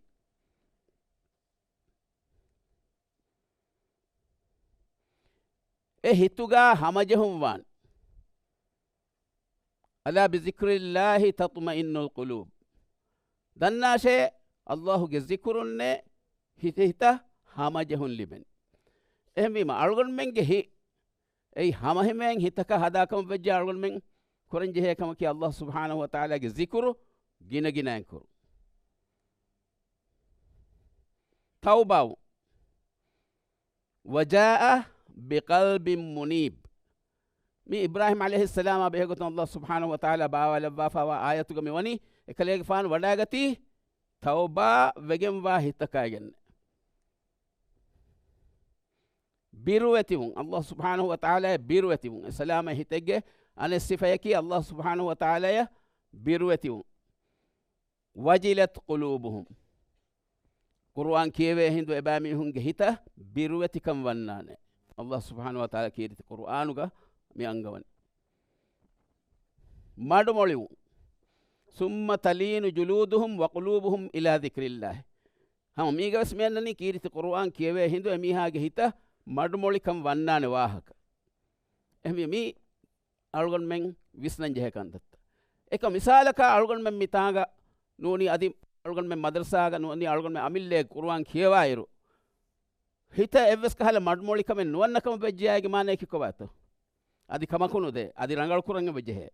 އެ ހިތުގަ ހަމަޖެހުން ވާން. أَلَا بِذِكْرِ اللَّهِ تَطْمَئِنُّ الْقُلُوبُ. ދަންނާށޭ، ﷲގެ ޒިކުރުންނޭ ހިތް، ހިތަށް ހަމަޖެހުން ލިބެން. އެހެންވީމަ، އަޅުގަނޑުމެންގެ ހި-، އެއީ ހަމަހިމޭން ހިތަކަށް ހަދާކަމަށް ވެއްޖެ އަޅުގަނޑުމެން ކުރަން ޖެހޭ ކަމަކީ، ﷲ ސުބްޙާނަހޫ ވަތަޢާލާގެ ޒިކުރު ގިނަގިނައިން ކުރުން. ތައުބާވުން. وَجَاءَ بِقَلْبٍ مُنِيبٍ. މި އިބްރާހީމް ޢަލައިހިއްސަލާމާ ބެހޭގޮތުން ﷲ ސުބްޙާނަހޫ ވަތަޢާލާ ބާވާލައްވާފަވާ އާޔަތުގަ މިވަނީ، އެކަލޭގެފާނު ވަޑައިގަތީ ތައުބާ ވެގެންވާ ހިތަކާގެން. ބިރުވެތިވުން، ﷲ ސުބްޙާނަހޫ ވަތަޢާލާއަށް ބިރުވެތިވުން. އެ ސަލާމަތް ހިތެއްގެ އަނެއް ސިފަޔަކީ ﷲ ސުބްޙާނަހޫ ވަތަޢާލާއަށް ބިރުވެތިވުން. وَجِلَتْ قُلُوبُهُمْ. ޤުރުއާން ކިޔެވޭ ހިނދު އެބައިމީހުންގެ ހިތަށް ބިރުވެތިކަން ވަންނާނެ. ﷲ ސުބްޙާނަހޫ ވަތަޢާލާ ކީރިތި ޤުރުއާނުގަ މި އަންގަވަނީ. މަޑުމޮޅިވުން. ثُمَّ تَلِينُ جُلُودُهُمْ وَقُلُوبُهُمْ إِلَىٰ ذِكْرِ اللَّهِ. ހަމަ މީގަވެސް މިއަންނަނީ ކީރިތި ޤުރުއާން ކިޔެވޭ ހިނދު އެމީހާގެ ހިތަށް މަޑުމޮޅިކަން ވަންނާނެ ވާހަކަ. އެހެންވީ މީ އަޅުގަނޑުމެން ވިސްނަން ޖެހޭ ކަންތައްތައް. އެކަ މިސާލަކަށް އަޅުގަނޑުމެން މި ތާނގަ ނޫނީ އަދި އަޅުގަނޑުމެން މަދަރުސާގަ ނޫނީ އަޅުގަނޑުމެން އަމިއްލައަށް ޤުރުއާން ކިޔަވާއިރު، ހިތަށް އެއްވެސް ކަހަލަ މަޑުމޮޅިކަމެއް ނުވަންނަކަމަށް ވެއްޖެއާއިގެ މާނަޔަކީ ކޮބާތޯ؟ އަދި ކަމަކު ނުދޭ، އަދި ރަނގަޅު ކުރަން އެބަ ޖެހޭ.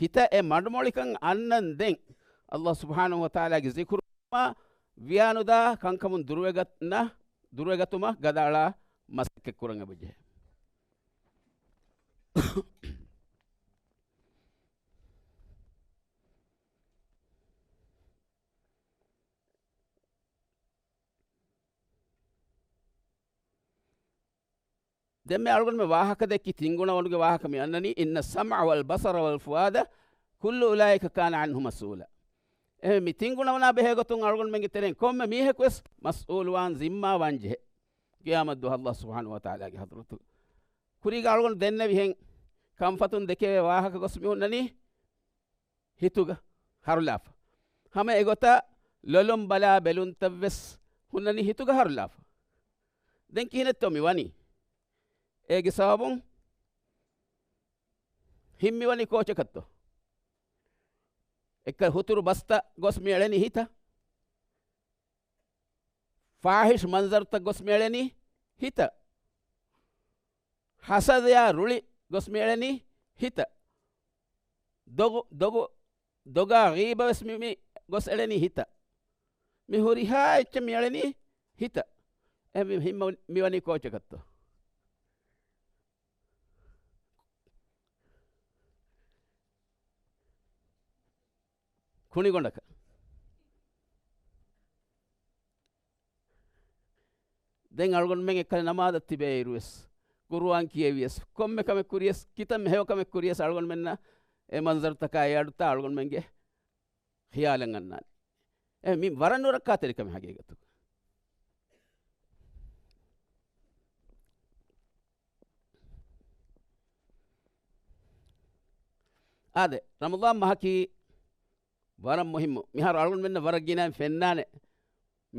ހިތަށް އެ މަޑުމޮޅިކަން އަންނަން ދެން، ﷲ ސުބްޙާނަހޫ ވަތަޢާލާގެ ޒިކުރު ވިޔާނުދާ ކަންކަމުން ދުރުވެގަ-، ނަ-، ދުރުވެގަތުމަށް ގަދައަޅާ މަސައްކަތް ކުރަން އެބަޖެހޭ. ދެންމެ އަޅުގަނޑުމެ ވާހަކަ ދެއްކި ތިންގުނަވަނުގެ ވާހަކަ މި އަންނަނީ، إِنَّ السَّمْعَ وَالْبَصَرَ وَالْفُؤَادَ كُلُّ أُولَٰئِكَ كَانَ عَنْهُ مَسْئُولًا. އެހެން މި ތިންގުނަވަނާ ބެހޭގޮތުން އަޅުގަނޑުމެންގެ ތެރެއިން ކޮންމެ މީހަކުވެސް މަސްއޫލުވާން، ޒިންމާވާން ޖެހޭ، ޤިޔާމަތްދުވަހު ﷲ ސުބްޙާނަހޫ ވަތަޢާލާގެ ޙަޟްރަތުގަ. ކުރީގަ އަޅުގަނޑު ދެންނެވިހެން ކަންފަތުން ދެކެވޭ ވާހަކަ ގޮސް މި ހުންނަނީ ހިތުގަ ހަރުލާފަ. ހަމަ އެގޮތަށް ލޮލުން ބަލާ ބެލުންތައްވެސް ހުންނަނީ ހިތުގަ ހަރުލާފަ. ދެން ކިހިނެއްތޯ މި ވަނީ؟ އޭގެ ސަބަބުން ހިތް މިވަނީ ކޯޗަކަށްތޯ؟ އެއްކަ ހުތުރު ބަސްތައް ގޮސް މިއެޅެނީ ހިތަށް. ފާޙިޝް މަންޒަރުތައް ގޮސް މިއެޅެނީ ހިތަށް. ހަސަދަޔާ ރުޅި ގޮސް މިއެޅެނީ ހިތަށް. ދޮގު، ދޮގު، ދޮގާ ޣީބަވެސް މި، މި ގޮސް އެޅެނީ ހިތަށް. މި ހުރިހާ އެއްޗެއް މިއެޅެނީ ހިތަށް. އެ މި ހިތް މި، މިވަނީ ކޯޗަކަށްތޯ؟ ކުނިގޮނޑަކަށް. ދެން އަޅުގަނޑުމެން އެއްކަލަ ނަމާދަށް ތިބޭ އިރުވެސް، ޤުރުއާން ކިޔެވިޔަސް، ކޮންމެ ކަމެއް ކުރިޔަސް، ކިތަންމެ ހެޔޮ ކަމެއް ކުރިޔަސް، އަޅުގަނޑުމެންނަށް އެ މަންޒަރުތަކާ އެ އަޑުތައް އަޅުގަނޑުމެންގެ ޚިޔާލަށް އަންނާނެ. އެ މި ވަރަށް ނުރައްކާތެރި ކަމެއް ހަގީގަތުގަ. އާދެ، ރަމަޟާން މަހަކީ ވަރަށް މުހިއްމު. މިހާރު އަޅުގަނޑުމެންނަށް ވަރަށް ގިނައިން ފެންނާނެ.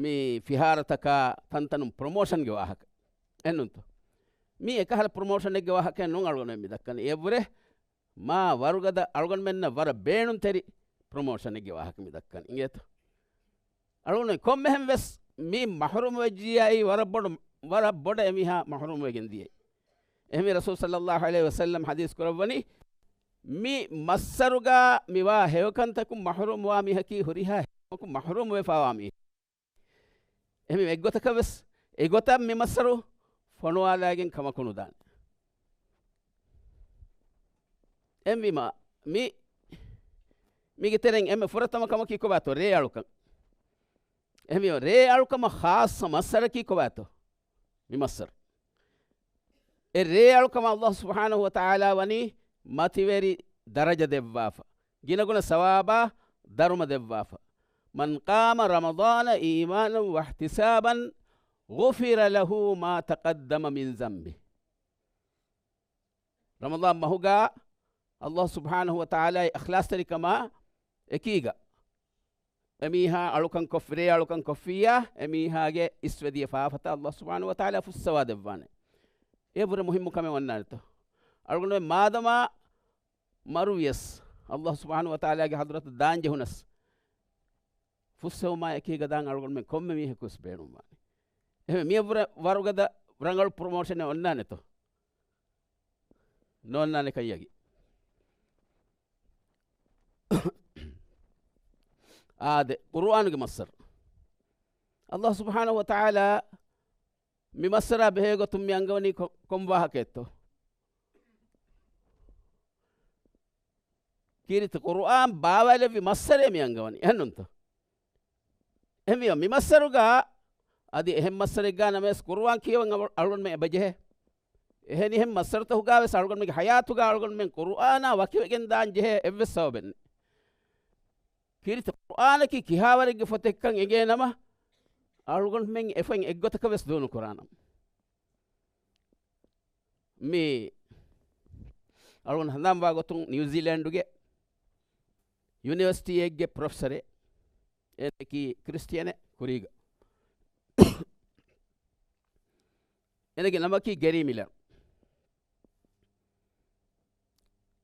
މި ފިހާރަތަކާ ތަންތަނުން ޕްރޮމޯޝަންގެ ވާހަކަ. އެންނުންތޯ؟ މީ އެކަހަލަ ޕްރޮމޯޝަނެއްގެ ވާހަކައެއް ނޫން އަޅުގަނޑުމެން މި ދައްކަނީ. އެއަށްވުރެ މާ ވަރުގަދަ އަޅުގަނޑުމެންނަށް ވަރަށް ބޭނުންތެރި ޕްރޮމޯޝަނެއްގެ ވާހަކަ މި ދައްކަނީ. އިނގޭތޯ؟ އަޅުގަނޑު ކޮންމެހެން ވެސް މި މަހުރޫމު ވެއްޖިއްޔާއި ވަރަށް ބޮޑު، ވަރަށް ބޮޑަށް އެމީހާ މަހުރޫމު ވެގެން ދިޔައީ. އެހެންވެ ރަސޫލު ޞައްލައްލާހު ޢަލައިހި ވަސައްލަމް ޙަދީޘް ކުރައްވަނީ، މި މައްސަރުގަ މިވާ ހެޔޮކަންތަކުން މަހުރޫމުވާ މީހަކީ ހުރިހާ ހެޔޮކަމަކުން މަހުރޫމުވެފާވާ މީހެއް. އެހެންވީމަ އެއްގޮތަކަށް ވެސް އެގޮތަށް މި މައްސަރު ފޮނުވާލާގެން ކަމަކު ނުދާނެ. އެހެންވީމަ މި، މީގެ ތެރެއިން އެންމެ ފުރަތަމަ ކަމަކީ ކޮބާތޯ؟ ރޭ އަޅުކަން. އެހެންވީމަ ރޭ އަޅުކަމަށް ޚާއްޞަ މައްސަރަކީ ކޮބާތޯ؟ މި މައްސަރު. އެ ރޭ އަޅުކަމަށް ﷲ ސުބްޙާނަހު ވަތަޢާލާ ވަނީ މަތިވެރި ދަރަޖަ ދެއްވާފަ، ގިނަގުނަ ސަވާބާ ދަރުމަ ދެއްވާފަ. مَنْ قَامَ رَمَضَانَ إِيمَانًا وَاحْتِسَابًا غُفِرَ لَهُ مَا تَقَدَّمَ مِنْ ذَنْبِهِ. ރަމަޟާން މަހުގަ ﷲ ސުބްޙާނަހު ވަތަޢާލާގެ އިޚްލާޞްތެރިކަމާ އެކީގަ އެމީހާ އަޅުކަން ކޮށް، ރޭ އަޅުކަން ކޮށްފިއްޔާ، އެމީހާގެ އިސްވެދިޔަ ފާފަތައް ﷲ ސުބްޙާނަހު ވަތަޢާލާ ފުއްސަވާ ދެއްވާނެ. އެ ވުރެ މުހިއްމު ކަމެއް ވަންނާނެތޯ؟ އަޅުގަނޑުމެން މާދަމާ މަރުވިޔަސް، ﷲ ސުބްޙާނަހު ވަތަޢާލާގެ ޙަޟްރަތަށް ދާން ޖެހުނަސް، ފުއްސެވުމާ އެކީގަ ދާން އަޅުގަނޑުމެން ކޮންމެ މީހަކުވެސް ބޭނުންވާނެ. އެހެންވެ މިއަށްވުރެ ވަރުގަދަ ރަނގަޅު ޕްރޮމޯޝަނެއް އޮންނާނެތޯ؟ ނޯންނާނެ ކައްޔަގި. އާދެ، ޤުރުއާނުގެ މައްސަރު. ﷲ ސުބްޙާނަހު ވަތަޢާލާ މި މައްސަރާ ބެހޭ ގޮތުން މި އަންގަވަނީ ކޮ-، ކޮން ވާހަކައެއްތޯ؟ ކީރިތި ޤުރުއާން ބާވައިލެއްވި މައްސަރޭ މި އަންގަވަނީ. އެހެންނުންތޯ؟ އެހެންވީމަ މި މައްސަރުގަ އަދި އެހެން މައްސަރެއްގަ ނަމަވެސް ޤުރުއާން ކިޔަވަން އަޅު-، އަޅުގަނޑުމެން އެބަޖެހޭ. އެހެނިހެން މައްސަރުތަކުގަ ވެސް އަޅުގަނޑުމެންގެ ޙަޔާތުގަ އަޅުގަނޑުމެން ޤުރުއާނާ ވަކިވެގެން ދާން ޖެހޭ އެއްވެސް ސަބަބެއް ނެތް. ކީރިތި ޤުރުއާނަކީ ކިހާވަރެއްގެ ފޮތެއްކަން އެނގޭނަމަ، އަޅުގަނޑުމެން އެފޮތް އެއްގޮތަކަށް ވެސް ދޫނުކުރާނަމަ. މި އަޅުގަނޑު ހަނދާންވާ ގޮތުން ނިއުޒީލޭންޑުގެ ޔުނިވަރސިޓީއެއްގެ ޕްރޮފެސަރެއް، އޭނައަކީ ކްރިސްޓިއަނެއް ކުރީގަ. އޭނަގެ ނަމަކީ ގެރީ މިލަރ.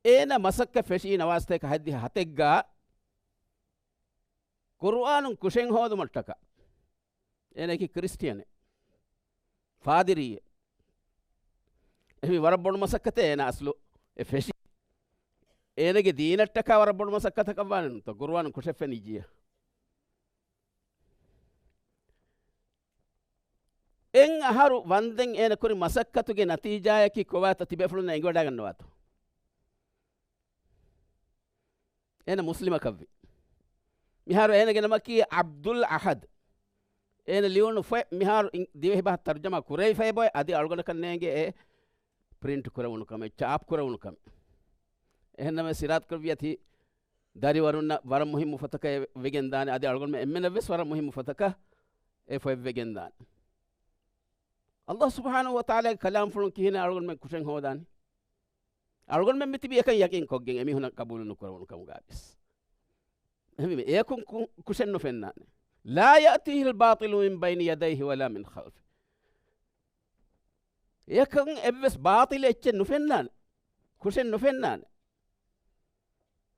އޭނަ މަސައްކަތް ފެށީ ނަވާސްތޭކަ ހަތްދިހަ ހަތެއްގަ ޤުރުއާނުން ކުށެއް ހޯދުމަށްޓަކާ. އޭނައަކީ ކްރިސްޓިއަނެއް. ފާދިރީއެއް. އެހެން ވަރަށް ބޮޑު މަސައްކަތެއް އޭނަ އަސްލު އެ ފެށީ. އޭނަގެ ދީނަށްޓަކާ ވަރަށް ބޮޑު މަސައްކަތަކަށް ވާނެ ނުތަ، ޤުރުއާނުން ކުށެއް ފެނިއްޖިއްޔާ. އެއް އަހަރު ވަންދެން އޭނަ ކުރި މަސައްކަތުގެ ނަތީޖާއަކީ ކޮބާތޯ ތިބޭފުޅުންނަށް އެނގިވަޑައިގަންނަވާތޯ؟ އޭނަ މުސްލިމަކަށްވި. މިހާރު އޭނަގެ ނަމަކީ ޢަބްދުލް އަޙަދް. އޭނަ ލިޔުނު ފޮތް މިހާރު އިން-، ދިވެހި ބަހަށް ތަރުޖަމާ ކުރެވިފައި ބޮއެ، އަދި އަޅުގަނޑަކަށް ނޭނގެ އެ ޕްރިންޓް ކުރެވުނު ކަމެއް، ޗާޕް ކުރެވުނު ކަމެއް. އެހެންނަމަވެސް ސިރާތު ކުރެއްވި އަތި ދަރިވަރުންނަށް ވަރަށް މުހިއްމު ފޮތަކަށް ވެގެން ދާނެ، އަދި އަޅުގަނޑުމެން އެންމެނަށްވެސް ވަރަށް މުހިއްމު ފޮތަކަށް އެ ފޮތް ވެގެން ދާނެ. ﷲ ސުބްޙާނަހު ވަތަޢާލާގެ ކަލާމްފުޅުން ކިހިނެއް އަޅުގަނޑުމެން ކުށެއް ހޯދާނީ؟ އަޅުގަނޑުމެން މިތިބީ އެކަން ޔަޤީން ކޮށްގެން އެމީހުނަށް ޤަބޫލު ނުކުރެވުނު ކަމުގަ ވެސް. އެހެންވީމަ އެޔަކުން ކު-، ކުށެއް ނުފެންނާނެ. لا يأتيه الباطل من بين يديه ولا من خلفه. އެޔަކަށް އެއްވެސް ބާޠިލެއް އެއްޗެއް ނުފެންނާނެ. ކުށެއް ނުފެންނާނެ.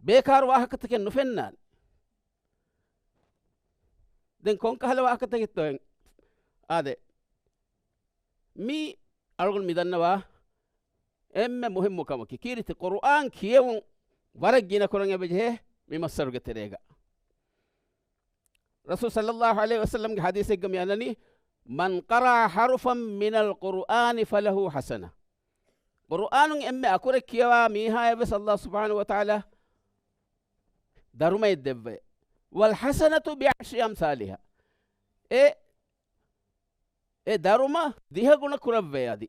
ބޭކާރު ވާހަކަތަކެއް ނުފެންނާނެ. ދެން ކޮންކަހަލަ ވާހަކަތަކެއްތޯ އެން؟ އާދެ. މީ އަޅުގަނޑު މިދަންނަވާ އެންމެ މުހިއްމު ކަމަކީ، ކީރިތި ޤުރުއާން ކިޔެވުން ވަރަށް ގިނަ ކުރަން އެބަޖެހޭ މި މައްސަރުގެ ތެރޭގަ. ރަސޫލު ޞައްލައްލާހު ޢަލައިހި ވަސައްލަމްގެ ޙަދީޘެއްގަ މި އަންނަނީ، من قرأ حرفا من القرآن فله حسنة. ޤުރުއާނުން އެންމެ އަކުރެއް ކިޔަވާ މީހާޔަށް ވެސް ﷲ ސުބްޙާނަހު ވަތަޢާލާ ދަރުމައެއް ދެއްވައޭ. والحسنة بعشر أمثالها. އެ އެ ދަރުމަ ދިހަ ގުނަ ކުރައްވައޭ އަދި.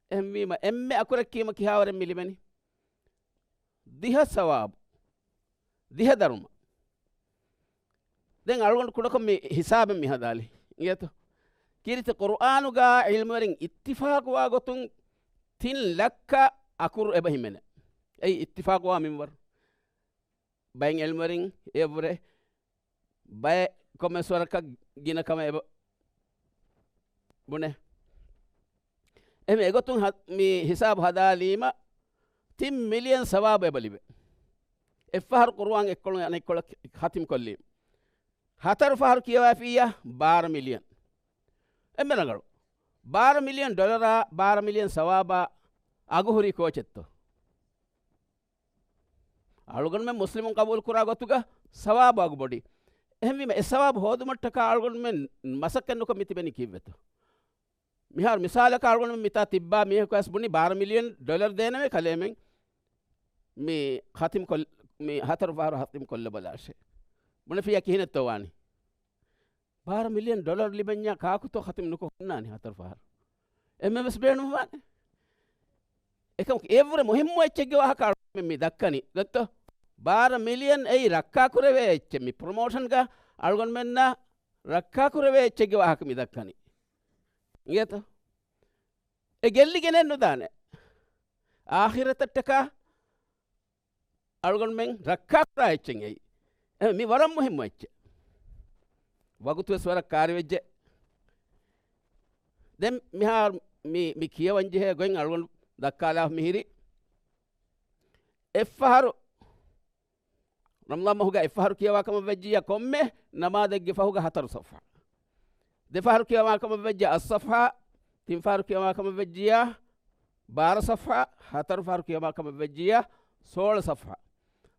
އެހެންވީމަ، އެންމެ އަކުރެއް ކީމަ ކިހާވަރެއް މި ލިބެނީ؟ ދިހަ ސަވާބު. ދިހަ ދަރުމަ. ދެން އަޅުގަނޑު ކުޑަކޮށް މި ހިސާބެއް މި ހަދާލި. އިނގޭތޯ؟ ކީރިތި ޤުރުއާނުގަ ޢިލްމުވެރިން އިއްތިފާޤުވާ ގޮތުން ތިން ލައްކަ އަކުރު އެބަ ހިމެނޭ. އެއީ އިއްތިފާޤުވާ މިންވަރު. ބައެއް ޢިލްމުވެރިން އެއަށްވުރެ ބައެއް ކޮންމެސް ވަރަކަށް ގިނަ ކަމެއް އެބަ ބުނޭ. އެހެން އެގޮތުން ހަ-، މި ހިސާބު ހަދާލީމަ، ތިން މިލިއަން ސަވާބު އެބަ ލިބޭ. އެއްފަހަރު ޤުރުއާން އެއްކޮޅު އަނެއްކޮޅަށް ޚަތިމް ކޮށްލީމަ. ހަތަރު ފަހަރު ކިޔަވައިފިއްޔާ ބާރަ މިލިއަން. އެންމެ ރަނގަޅު. ބާރަ މިލިއަން ޑޮލަރާ، ބާރަ މިލިއަން ސަވާބާ އަގު ހުރީ ކޯޗެއްތޯ؟ އަޅުގަނޑުމެން މުސްލިމުން ޤަބޫލު ކުރާ ގޮތުގަ ސަވާބު އަގު ބޮޑި. އެހެންވީމަ، އެ ސަވާބު ހޯދުމަށްޓަކާ އަޅުގަނޑުމެން މަސައްކަތް ނުކޮށް މި ތިބެނީ ކީއްވެތޯ؟ މިހާރު މިސާލަކަށް އަޅުގަނޑުމެން މިތާ ތިއްބާ މީހަކު އަސް ބުނި ބާރަ މިލިއަން ޑޮލަރު ދޭނެވޭ ކަލޭމެން މި ޚަތިމް ކޮށް-، މި ހަތަރު ފަހަރު ޚަތިމް ކޮށްލަބަލާށޭ. ބުނެފިއްޔާ ކިހިނެއްތޯ ވާނީ؟ ބާރަ މިލިއަން ޑޮލަރު ލިބެންޏާ ކާކުތޯ ޚަތިމް ނުކޮށް ހުންނާނީ ހަތަރު ފަހަރު؟ އެންމެ ވެސް ބޭނުންވާނެ. އެކަމަކު އެއަށްވުރެ މުހިއްމު އެއްޗެއްގެ ވާހަކަ އަޅުގަނޑުމެން މި ދައްކަނީ. ދެއްތޯ؟ ބާރަ މިލިއަން އެއީ ރައްކާކުރެވޭ އެއްޗެއް. މި ޕްރޮމޯޝަންގަ އަޅުގަނޑުމެންނާ ރައްކާކުރެވޭ އެއްޗެއްގެ ވާހަކަ މި ދައްކަނީ. އިނގޭތޯ؟ އެ ގެއްލިގެނެއް ނުދާނެ. އާޚިރަތަށްޓަކާ އަޅުގަނޑުމެން ރައްކާކުރާ އެއްޗެއް އެއީ. އެ، މި ވަރަށް މުހިއްމު އެއްޗެއް. ވަގުތުވެސް ވަރަށް ކާރިވެއްޖެ. ދެން މިހާރު މި، މި ކިޔަވަންޖެހޭ ގޮތް އަޅުގަނޑު ދައްކާލާ މިހިރީ. އެއްފަހަރު ރަމަޟާން މަހުގަ އެއްފަހަރު ކިޔަވާ ކަމަށް ވެއްޖިއްޔާ ކޮންމެ ނަމާދެއްގެ ފަހުގަ ހަތަރު ޞަފްޙާ. ދެފަހަރު ކިޔަވާ ކަމަށް ވެއްޖެ އަށް ޞަފްޙާ، ތިން ފަހަރު ކިޔަވާ ކަމަށް ވެއްޖިއްޔާ ބާރަ ޞަފްޙާ، ހަތަރު ފަހަރު ކިޔަވާ ކަމަށް ވެއްޖިއްޔާ ސޯޅަ ޞަފްޙާ.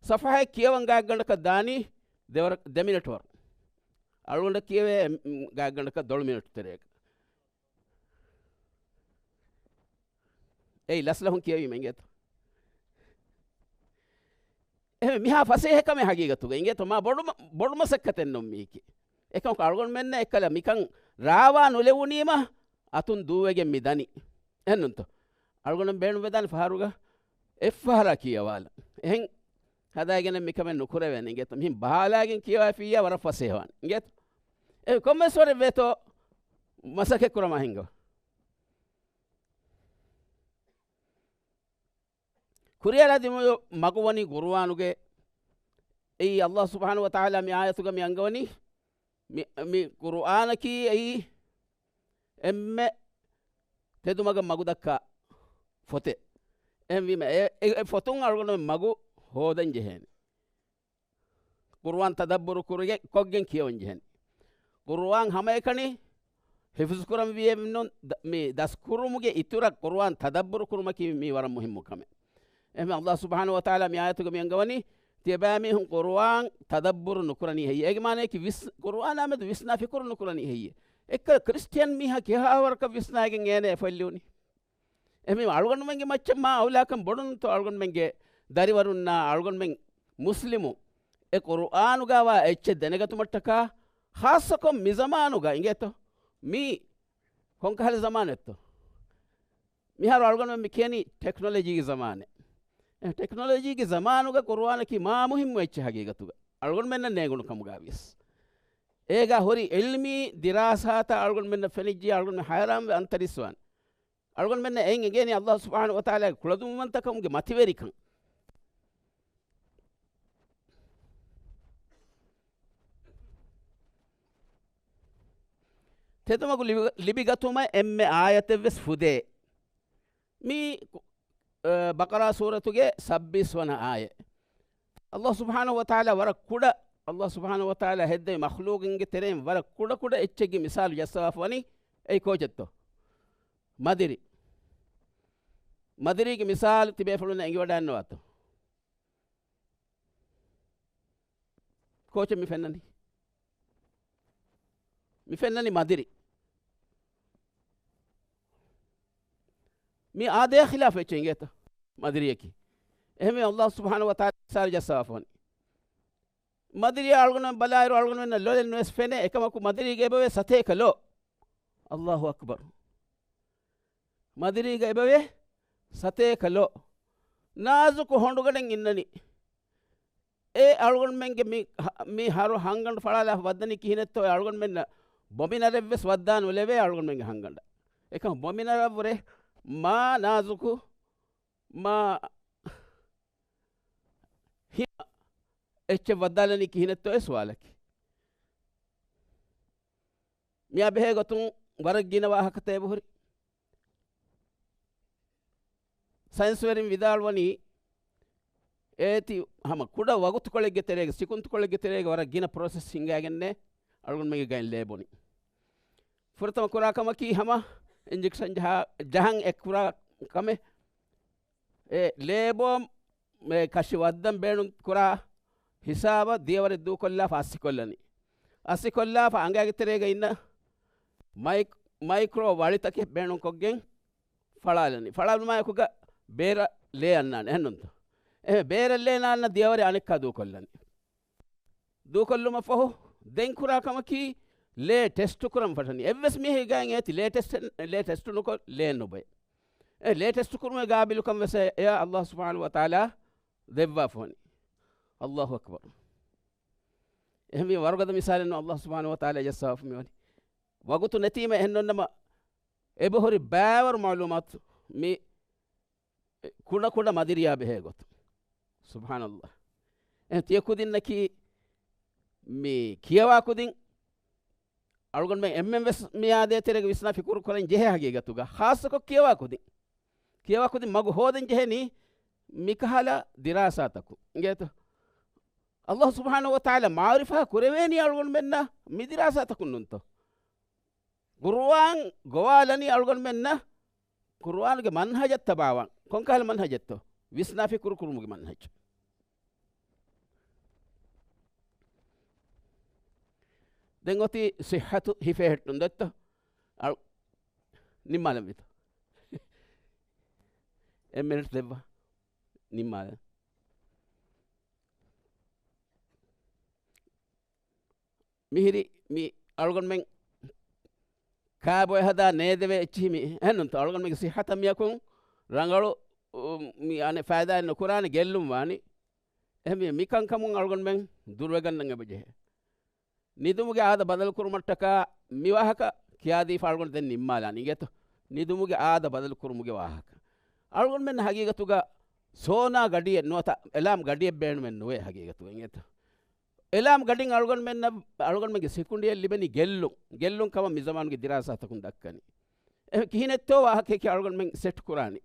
ޞަފްޙާއެއް ކިޔަވަން ގާތްގަނޑަކަށް ދާނީ ދެވަރަ-، ދެ މިނެޓް ވަރު. އަޅުގަނޑަށް ކިޔެވޭ ގާތްގަނޑަކަށް ދޮޅު މިނެޓު ތެރޭގަ. އެއީ ލަސްލަހުން ކިޔެވީމަ އިނގޭތޯ. އެހެން މިހާ ފަސޭހަ ކަމެއް ހަގީގަތުގަ އިނގޭތޯ. މާ ބޮޑު މަ-، ބޮޑު މަސައްކަތެއް ނޫން މީކީ. އެކަމަކު އަޅުގަނޑުމެންނަށް އެއްކަލަ މިކަން ރާވާ ނުލެވުނީމަ އަތުން ދޫވެގެން މި ދަނީ. އެހެންނޫންތޯ؟ އަޅުގަނޑު ބޭނުންވެދާނެ ފަހަރުގަ އެއްފަހަރާ ކިޔަވާލަން. އެހެން ހަދާގެނެއް މިކަމެއް ނުކުރެވޭނެ އިނގޭތޯ. މިހިން ބަހާލާގެން ކިޔަވައިފިއްޔާ ވަރަށް ފަސޭހަވާނެ އިނގޭތޯ. އެ ކޮންމެސް ވަރެއް ވޭތޯ މަސައްކަތް ކުރަމާ ހިނގާ. ކުރިއަރާ ދިމު މަގު ވަނީ ޤުރުއާނުގެ. އެއީ ﷲ ސުބްޙާނަހޫ ވަތަޢާލާ މި އާޔަތުގަ މި އަންގަވަނީ މި، މި ޤުރުއާނަކީ އެއީ އެންމެ ތެދުމަގަށް މަގު ދައްކާ ފޮތެއް. އެހެންވީމަ އެ، އެ، އެ ފޮތުން އަޅުގަނޑުމެން މަގު ހޯދަން ޖެހޭނެ. ޤުރުއާން ތަދައްބުރު ކުރުގެ، ކޮށްގެން ކިޔަވަން ޖެހެނީ. ޤުރުއާން ހަމައެކަނި ޙިފްޒު ކުރަން ވީއެއްނު، ދ-، މި ދަސްކުރުމުގެ އިތުރަށް ޤުރުއާން ތަދައްބުރު ކުރުމަކީ މީ ވަރަށް މުހިއްމު ކަމެއް. އެހެން ﷲ ސުބްޙާނަހޫ ވަތަޢާލާ މި އާޔަތުގަ މި އަންގަވަނީ، ތިޔަބައިމީހުން ޤުރުއާން ތަދައްބުރު ނުކުރަނީ ހެއްޔޭ؟ އޭގެ މާނަޔަކީ ވިސް-، ޤުރުއާނާ މެދު ވިސްނާ ފިކުރު ނުކުރަނީ ހެއްޔޭ؟ އެއްކަލަ ކްރިސްޓިއަން މީހާ ކިހާވަރަކަށް ވިސްނާގެން އޭނަ އެ ފޮތް ލިޔުނީ؟ އެހެންވީމަ އަޅުގަނޑުމެންގެ މައްޗަށް މާ އައުލާކަން ބޮޑުންތޯ އަޅުގަނޑުމެންގެ ދަރިވަރުންނާ އަޅުގަނޑުމެން މުސްލިމު އެ ޤުރުއާނުގަވާ އެއްޗެއް ދެނެގަތުމަށްޓަކާ، ޚާއްޞަކޮށް މި ޒަމާނުގަ އިނގޭތޯ؟ މީ ކޮންކަހަލަ ޒަމާނެއްތޯ؟ މިހާރު އަޅުގަނޑުމެން މި ކިޔަނީ ޓެކްނޮލޮޖީގެ ޒަމާނެއް. އެ ޓެކްނޮލޮޖީގެ ޒަމާނުގަ ޤުރުއާނަކީ މާ މުހިއްމު އެއްޗެއް ހަގީގަތުގަ. އަޅުގަނޑުމެންނަށް ނޭނގުނު ކަމުގަ ވިޔަސް. އޭގަ ހުރި ޢިލްމީ ދިރާސާތައް އަޅުގަނޑުމެންނަށް ފެނިއްޖިއްޔާ އަޅުގަނޑުމެން ހައިރާންވެ އަންތަރިސްވާނެ. އަޅުގަނޑުމެންނަށް އެއިން އެނގޭނީ ﷲ ސުބްޙާނަހޫ ވަތަޢާލާގެ ކުޅަދުންވަންތަކަމުގެ މަތިވެރިކަން. ތެދުމަގު ލިބި-، ލިބިގަތުމަށް އެންމެ އާޔަތެއްވެސް ފުދޭ. މީ، އަ، ބަޤަރާ ސޫރަތުގެ ސައްބީސް ވަނަ އާޔަތް. ﷲ ސުބްޙާނަހޫ ވަތަޢާލާ ވަރަށް ކުޑަ، ﷲ ސުބްޙާނަހޫ ވަތަޢާލާ ހެއްދެވި މަޚްލޫޤުންގެ ތެރެއިން ވަރަށް ކުޑަ ކުޑަ އެއްޗެއްގެ މިސާލު ޖައްސަވާފަ ވަނީ އެއީ ކޯޗެއްތޯ؟ މަދިރި. މަދިރީގެ މިސާލު ތިބޭފުޅުންނަށް އެނގިވަޑައިންނަވާތޯ؟ ކޯޗެއް މި ފެންނަނީ؟ މި ފެންނަނީ މަދިރި. މި އާދަޔާ ޚިލާފު އެއްޗެއް އިނގޭތަ؟ މަދިރިއަކީ. އެހެންވެ، ﷲ ސުބްޙާނަހޫ ވަތަޢާލާ މިސާލު ޖައްސަވާފަ ވަނީ. މަދިރިއާ އަޅުގަނޑުމެން ބަލާއިރު، އަޅުގަނޑުމެންނަށް ލޮލެއް ނުވެސް ފެނޭ. އެކަމަކު، މަދިރީގަ އެބަވޭ ސަތޭކަ ލޯ. ﷲ އަކްބަރު. މަދިރީގަ އެބަވޭ ސަތޭކަ ލޯ. ނާޒުކު ހޮނޑުގަޑެއް އިންނަނީ. އެ އަޅުގަނޑުމެންގެ މި، މި ހަރު ހަންގަނޑު ފަޅާލާ ވައްދަނީ ކިހިނެއްތޯ؟ އެ އަޅުގަނޑުމެންނަށް ބޮމިނަރެއްވެސް ވައްދާ ނުލެވޭ އަޅުގަނޑުމެންގެ ހަންގަނޑަށް. އެކަމަކު، ބޮމިނަރަށްވުރެ މާ ނާޒުކު، މާ ހިމަ އެއްޗެއް ވައްދާލަނީ ކިހިނެއްތޯ އެ ސުވާލަކީ. މިއާ ބެހޭ ގޮތުން ވަރަށް ގިނަ ވާހަކަތައް އެބަހުރި. ސައިންސްވެރިން ވިދާޅުވަނީ، އޭތި ހަމަ ކުޑަ ވަގުތުކޮޅެއްގެ ތެރޭގަ، ސިކުންތުކޮޅެއްގެ ތެރޭގަ ވަރަށް ގިނަ ޕްރޮސެސް ހިނގައިގެންނޭ އަޅުގަނޑުމެންގެ ގައިން ލޭ ބޮނީ. ފުރަތަމަ ކުރާ ކަމަކީ ހަމަ އިންޖެކްޝަން ޖަހާ، ޖަހަން އެ ކުރާ ކަމެއް. އެ ލޭ ބޯން މެ ކަށި ވައްދަން ބޭނުން ކުރާ ހިސާބަށް ދިޔަވަރެއް ދޫކޮށްލާފަ އައްސިކޮށްލަނީ. އައްސިކޮށްލާފަ އަނގައިގެ ތެރޭގަ އިންނަ މައި-، މައިކްރޯ ވަޅިތަކެއް ބޭނުންކޮށްގެން ފަޅާލަނީ. ފަޅާލުމާއެކުގަ ބޭރަށް ލޭ އަންނާނެ އެހެންނުންތޯ؟ އެހެން ބޭރަށް ލޭ ނާންނަ ދިޔަވަރެއް އަނެއްކާ ދޫކޮށްލަނީ. ދޫކޮށްލުމަށްފަހު ދެން ކުރާ ކަމަކީ ލޭ ޓެސްޓު ކުރަން ފަށަނީ. އެއްވެސް މީހެއްގައި އޭތި ލޭ ޓެސްޓެއް، ލޭ ޓެސްޓު ނުކޮށް ލޭ ނުބޮއެ. އެ ލޭ ޓެސްޓު ކުރުމުގެ ގާބިލުކަން ވެސް އެ، އެއާ އައްލާހު ސުބްޙާނަހު ވަތަޢާލާ ދެއްވާފަ ވަނީ. އައްލާހު އަކްބަރު. އެހެންވީ ވަރުގަދަ މިސާލެއް ނޫން އައްލާހު ސުބްޙާނަހު ވަތަޢާލާ ޖައްސާފަ މިވަނީ. ވަގުތު ނެތީމަ އެހެންނުންނަމަ އެބަހުރި ބައިވަރު މަޢުލޫމާތު މި ކުޑަ ކުޑަ މަދިރިޔާ ބެހޭ ގޮތުން. ސުބްޙާނައްލާހް. އެ ތިޔަ ކުދިންނަކީ މި ކިޔަވާ ކުދިން އަޅުގަނޑުމެން އެންމެން ވެސް މި އާދޭ ތެރޭގަ ވިސްނާ ފިކުރު ކުރަން ޖެހޭ ހަގީގަތުގަ. ޚާއްޞަކޮށް ކިޔަވާ ކުދިން. ކިޔަވާ ކުދިން މަގު ހޯދަން ޖެހެނީ މިކަހަލަ ދިރާސާތަކުން. އިނގޭތޯ؟ އައްލާހު ސުބްޙާނަހު ވަތަޢާލާ މަޢުރިފާ ކުރެވޭނީ އަޅުގަނޑުމެންނަށް މި ދިރާސާތަކުން ނޫންތޯ؟ ޤުރުއާން ގޮވާލަނީ އަޅުގަނޑުމެންނަށް ޤުރުއާނުގެ މަންހަޖަށް ތަބާވާން. ކޮންކަހަލަ މަންހަޖެއްތޯ؟ ވިސްނާ ފިކުރު ކުރުމުގެ މަންހަޖު. ދެން އޮތީ ޞިއްޙަތު ހިފެހެއްޓުން ދޮއްތޯ؟ އަޅު-، ނިންމާލަން ވީތޯ؟ އެއް މިނިޓް ދެއްވާ. ނިންމާލަން. މިހިރި މި އަޅުގަނޑުމެން ކާބޮއެ ހަދާ ނޭދެވޭ އެއްޗިހި މި އެހެންނުންތޯ؟ އަޅުގަނޑުމެންގެ ޞިއްޙަތަށް މިއަކުން ރަނގަޅު، އު، މި އަނެއް ފައިދާއެއް ނުކުރާނެ ގެއްލުން ވާނީ. އެހެންވީ މި ކަންކަމުން އަޅުގަނޑުމެން ދުރުވެގަންނަން އެބަޖެހޭ. ނިދުމުގެ އާދަ ބަދަލުކުރުމަށްޓަކާ މި ވާހަކަ ކިޔާދީފަ އަޅުގަނޑު ދެން ނިންމާލާނީ. އިނގޭތޯ؟ ނިދުމުގެ އާދަ ބަދަލުކުރުމުގެ ވާހަކަ. އަޅުގަނޑުމެން ހަގީގަތުގަ ސޯނާ ގަޑިއެއް ނުވަތަ އެލާމް ގަޑިއެއް ބޭނުމެއް ނުވޭ ހަގީގަތުގަ. އިނގޭތޯ؟ އެލާމް ގަޑިން އަޅުގަނޑުމެންނަށް، އަޅުގަނޑުމެންގެ ސިކުނޑިއަށް ލިބެނީ ގެއްލުން. ގެއްލުން ކަމަށް މި ޒަމާނުގެ ދިރާސާތަކުން ދައްކަނީ. އެ ކިހިނެއްތޯ ވާހަކައަކީ އަޅުގަނޑުމެން ސެޓް ކުރާނީ.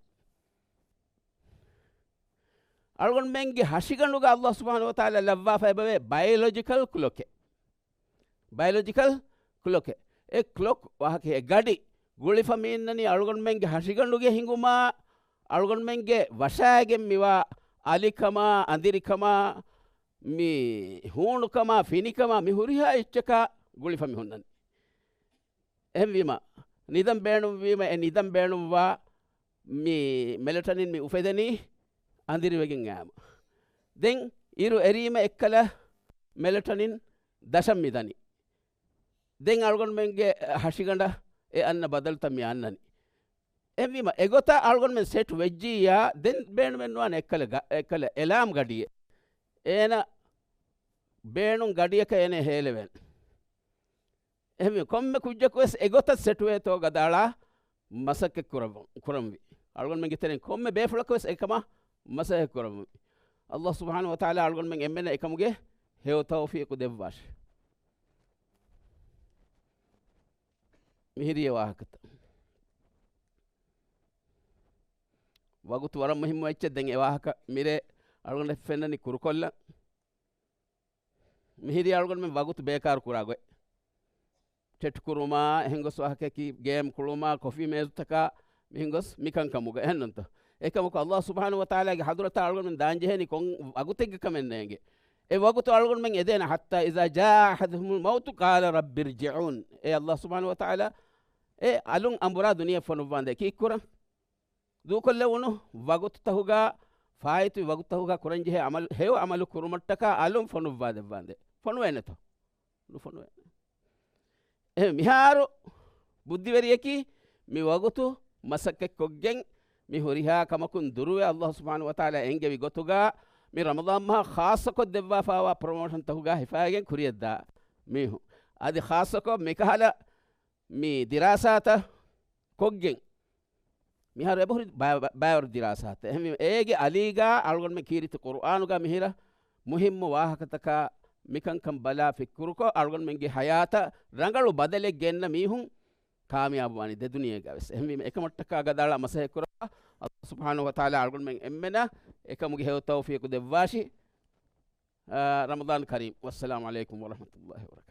އަޅުގަނޑުމެންގެ ހަށިގަނޑުގަ އައްލާހު ސުބްޙާނަހު ވަތަޢާލާ ލައްވާފަ އެބަވޭ ބަޔޮލޮޖިކަލް ކްލޮކެއް. ބަޔޮލޮޖިކަލް ކްލޮކެއް. އެ ކްލޮކް ވާހަކަ އެ ގަޑި ގުޅިފަ މި އިންނަނީ އަޅުގަނޑުމެންގެ ހަށިގަނޑުގެ ހިނގުމާ، އަޅުގަނޑުމެންގެ ވަށާގެން މިވާ އަލިކަމާ، އަނދިރިކަމާ، މި ހޫނުކަމާ، ފިނިކަމާ، މި ހުރިހާ އެއްޗަކާ ގުޅިފަ މި ހުންނަނީ. އެހެންވީމަ، ނިދަން ބޭނުންވީމަ، އެ ނިދަން ބޭނުންވާ މި މެލެޓަނިން މި އުފެދެނީ އަނދިރިވެގެން އައިމަ. ދެން އިރު އެރީމަ އެއްކަލަ މެލެޓަނިން ދަށަށް މި ދަނީ. ދެން އަޅުގަނޑުމެންގެ ހަށިގަނޑަށް އެ އަންނަ ބަދަލުތައް މި އަންނަނީ. އެހެންވީމަ، އެގޮތަށް އަޅުގަނޑުމެން ސެޓް ވެއްޖިއްޔާ، ދެން ބޭނުމެއް ނުވާނެ އެއްކަލަ ގަ-، އެއްކަލަ އެލާމް ގަޑިއެއް. އޭނަ ބޭނުން ގަޑިއަކަށް އޭނަ ހޭލެވޭނެ. އެހެންވީ، ކޮންމެ ކުއްޖަކު ވެސް އެގޮތަށް ސެޓުވޭތޯ ގަދައަޅާ މަސައްކަތް ކުރައްވަ-، ކުރަންވީ. އަޅުގަނޑުމެންގެ ތެރެއިން ކޮންމެ ބޭފުޅަކު ވެސް އެކަމަށް މަސައްކަތް ކުރަންވީ. އައްލާހު ސުބްޙާނަހު ވަތަޢާލާ އަޅުގަނޑުމެން އެންމެންނަށް އެކަމުގެ ހެޔޮ ތައުފީޤު ދެއްވާށި. މިހިރީ ވާހަކަތައް. ވަގުތު ވަރަށް މުހިއްމު އެއްޗެއް. ދެން އެ ވާހަކަ މިރޭ އަޅުގަނޑަށް ފެންނަނީ ކުރުކޮށްލަން. މިހިރީ އަޅުގަނޑުމެން ވަގުތު ބޭކާރު ކުރާ ގޮތް. ޗެޓް ކުރުމާ، އެހެން ގޮސް ވާހަކައަކީ ގޭމް ކުޅުމާ، ކޮފީ މޭޒުތަކާ، މިހެން ގޮސް މިކަންކަމުގަ. އެހެންނޫންތޯ؟ އެކަމަކު އައްލާހު ސުބްޙާނަހު ވަތަޢާލާގެ ޙަޟްރަތަށް އަޅުގަނޑުމެން ދާންޖެހޭނީ ކޮން ވަގުތެއްގެ ކަމެއް ނޭނގެ. އެ ވަގުތު އަޅުގަނޑުމެން އެދޭނެ، حَتَّى إِذَا جَاءَ أَحَدَهُمُ الْمَوْتُ قَالَ رَبِّ ارْجِعُونِ. އޭ އައްލާހު ސުބްޙާނަހު ވަތަޢާލާ، އޭ އަލުން އަނބުރާ ދުނިޔެ ފޮނުއްވާނދޭ ކީއްކުރަން؟ ދޫކޮށްލެވުނު ވަގުތުތަހުގަ، ފާއިތުވި ވަގުތުތަހުގަ ކުރަންޖެހޭ ޢަމަލު، ހެޔޮ ޢަމަލު ކުރުމަށްޓަކާ އަލުން ފޮނުއްވާ ދެއްވާނދޭ. ފޮނުވޭނެތޯ؟ ނުފޮނުވޭނެ. އެ މިހާރު ބުއްދިވެރިޔަކީ މި ވަގުތު މަސައްކަތްކޮށްގެން މި ހުރިހާ ކަމަކުން ދުރުވެ، އައްލާހު ސުބްޙާނަހު ވަތަޢާލާ އެންގެވި ގޮތުގަ މި ރަމަޟާން މަހަށް ޚާއްޞަކޮށް ދެއްވާފައިވާ ޕްރޮމޯޝަންތަކުގަ ހިފައިގެން ކުރިޔަށްދާ މީހުން. އަދި ޚާއްޞަކޮށް މިކަހަލަ މި ދިރާސާތައް ކޮށްގެން، މިހާރު އެބަހުރި ބައި-، ބައިވަރު ދިރާސާތައް. އެހެންވީމަ، އޭގެ އަލީގަ އަޅުގަނޑުމެން ކީރިތި ޤުރުއާނުގަ މިހިރަ މުހިއްމު ވާހަކަތަކާ މިކަންކަން ބަލާ ފިކުރުކޮށް، އަޅުގަނޑުމެންގެ ޙަޔާތަށް ރަނގަޅު ބަދަލެއް ގެންނަ މީހުން ކާމިޔާބުވާނީ ދެ ދުނިޔޭގަވެސް. އެހެންވީމަ، އެކަމަށްޓަކާ ގަދައަޅާ މަސައްކަތް ކުރައްވާ. ﷲ ސުބްޙާނަހޫ ވަތަޢާލާ އަޅުގަނޑުމެން އެންމެނަށް އެކަމުގެ ހެޔޮ ތައުފީޤު ދެއްވާށި. އާ، ރަމަޟާން ކަރީމް. ވައްސަލާމު ޢަލައިކުމް ވަރަޙްމަތުﷲި ވަބަރަކާތުހު.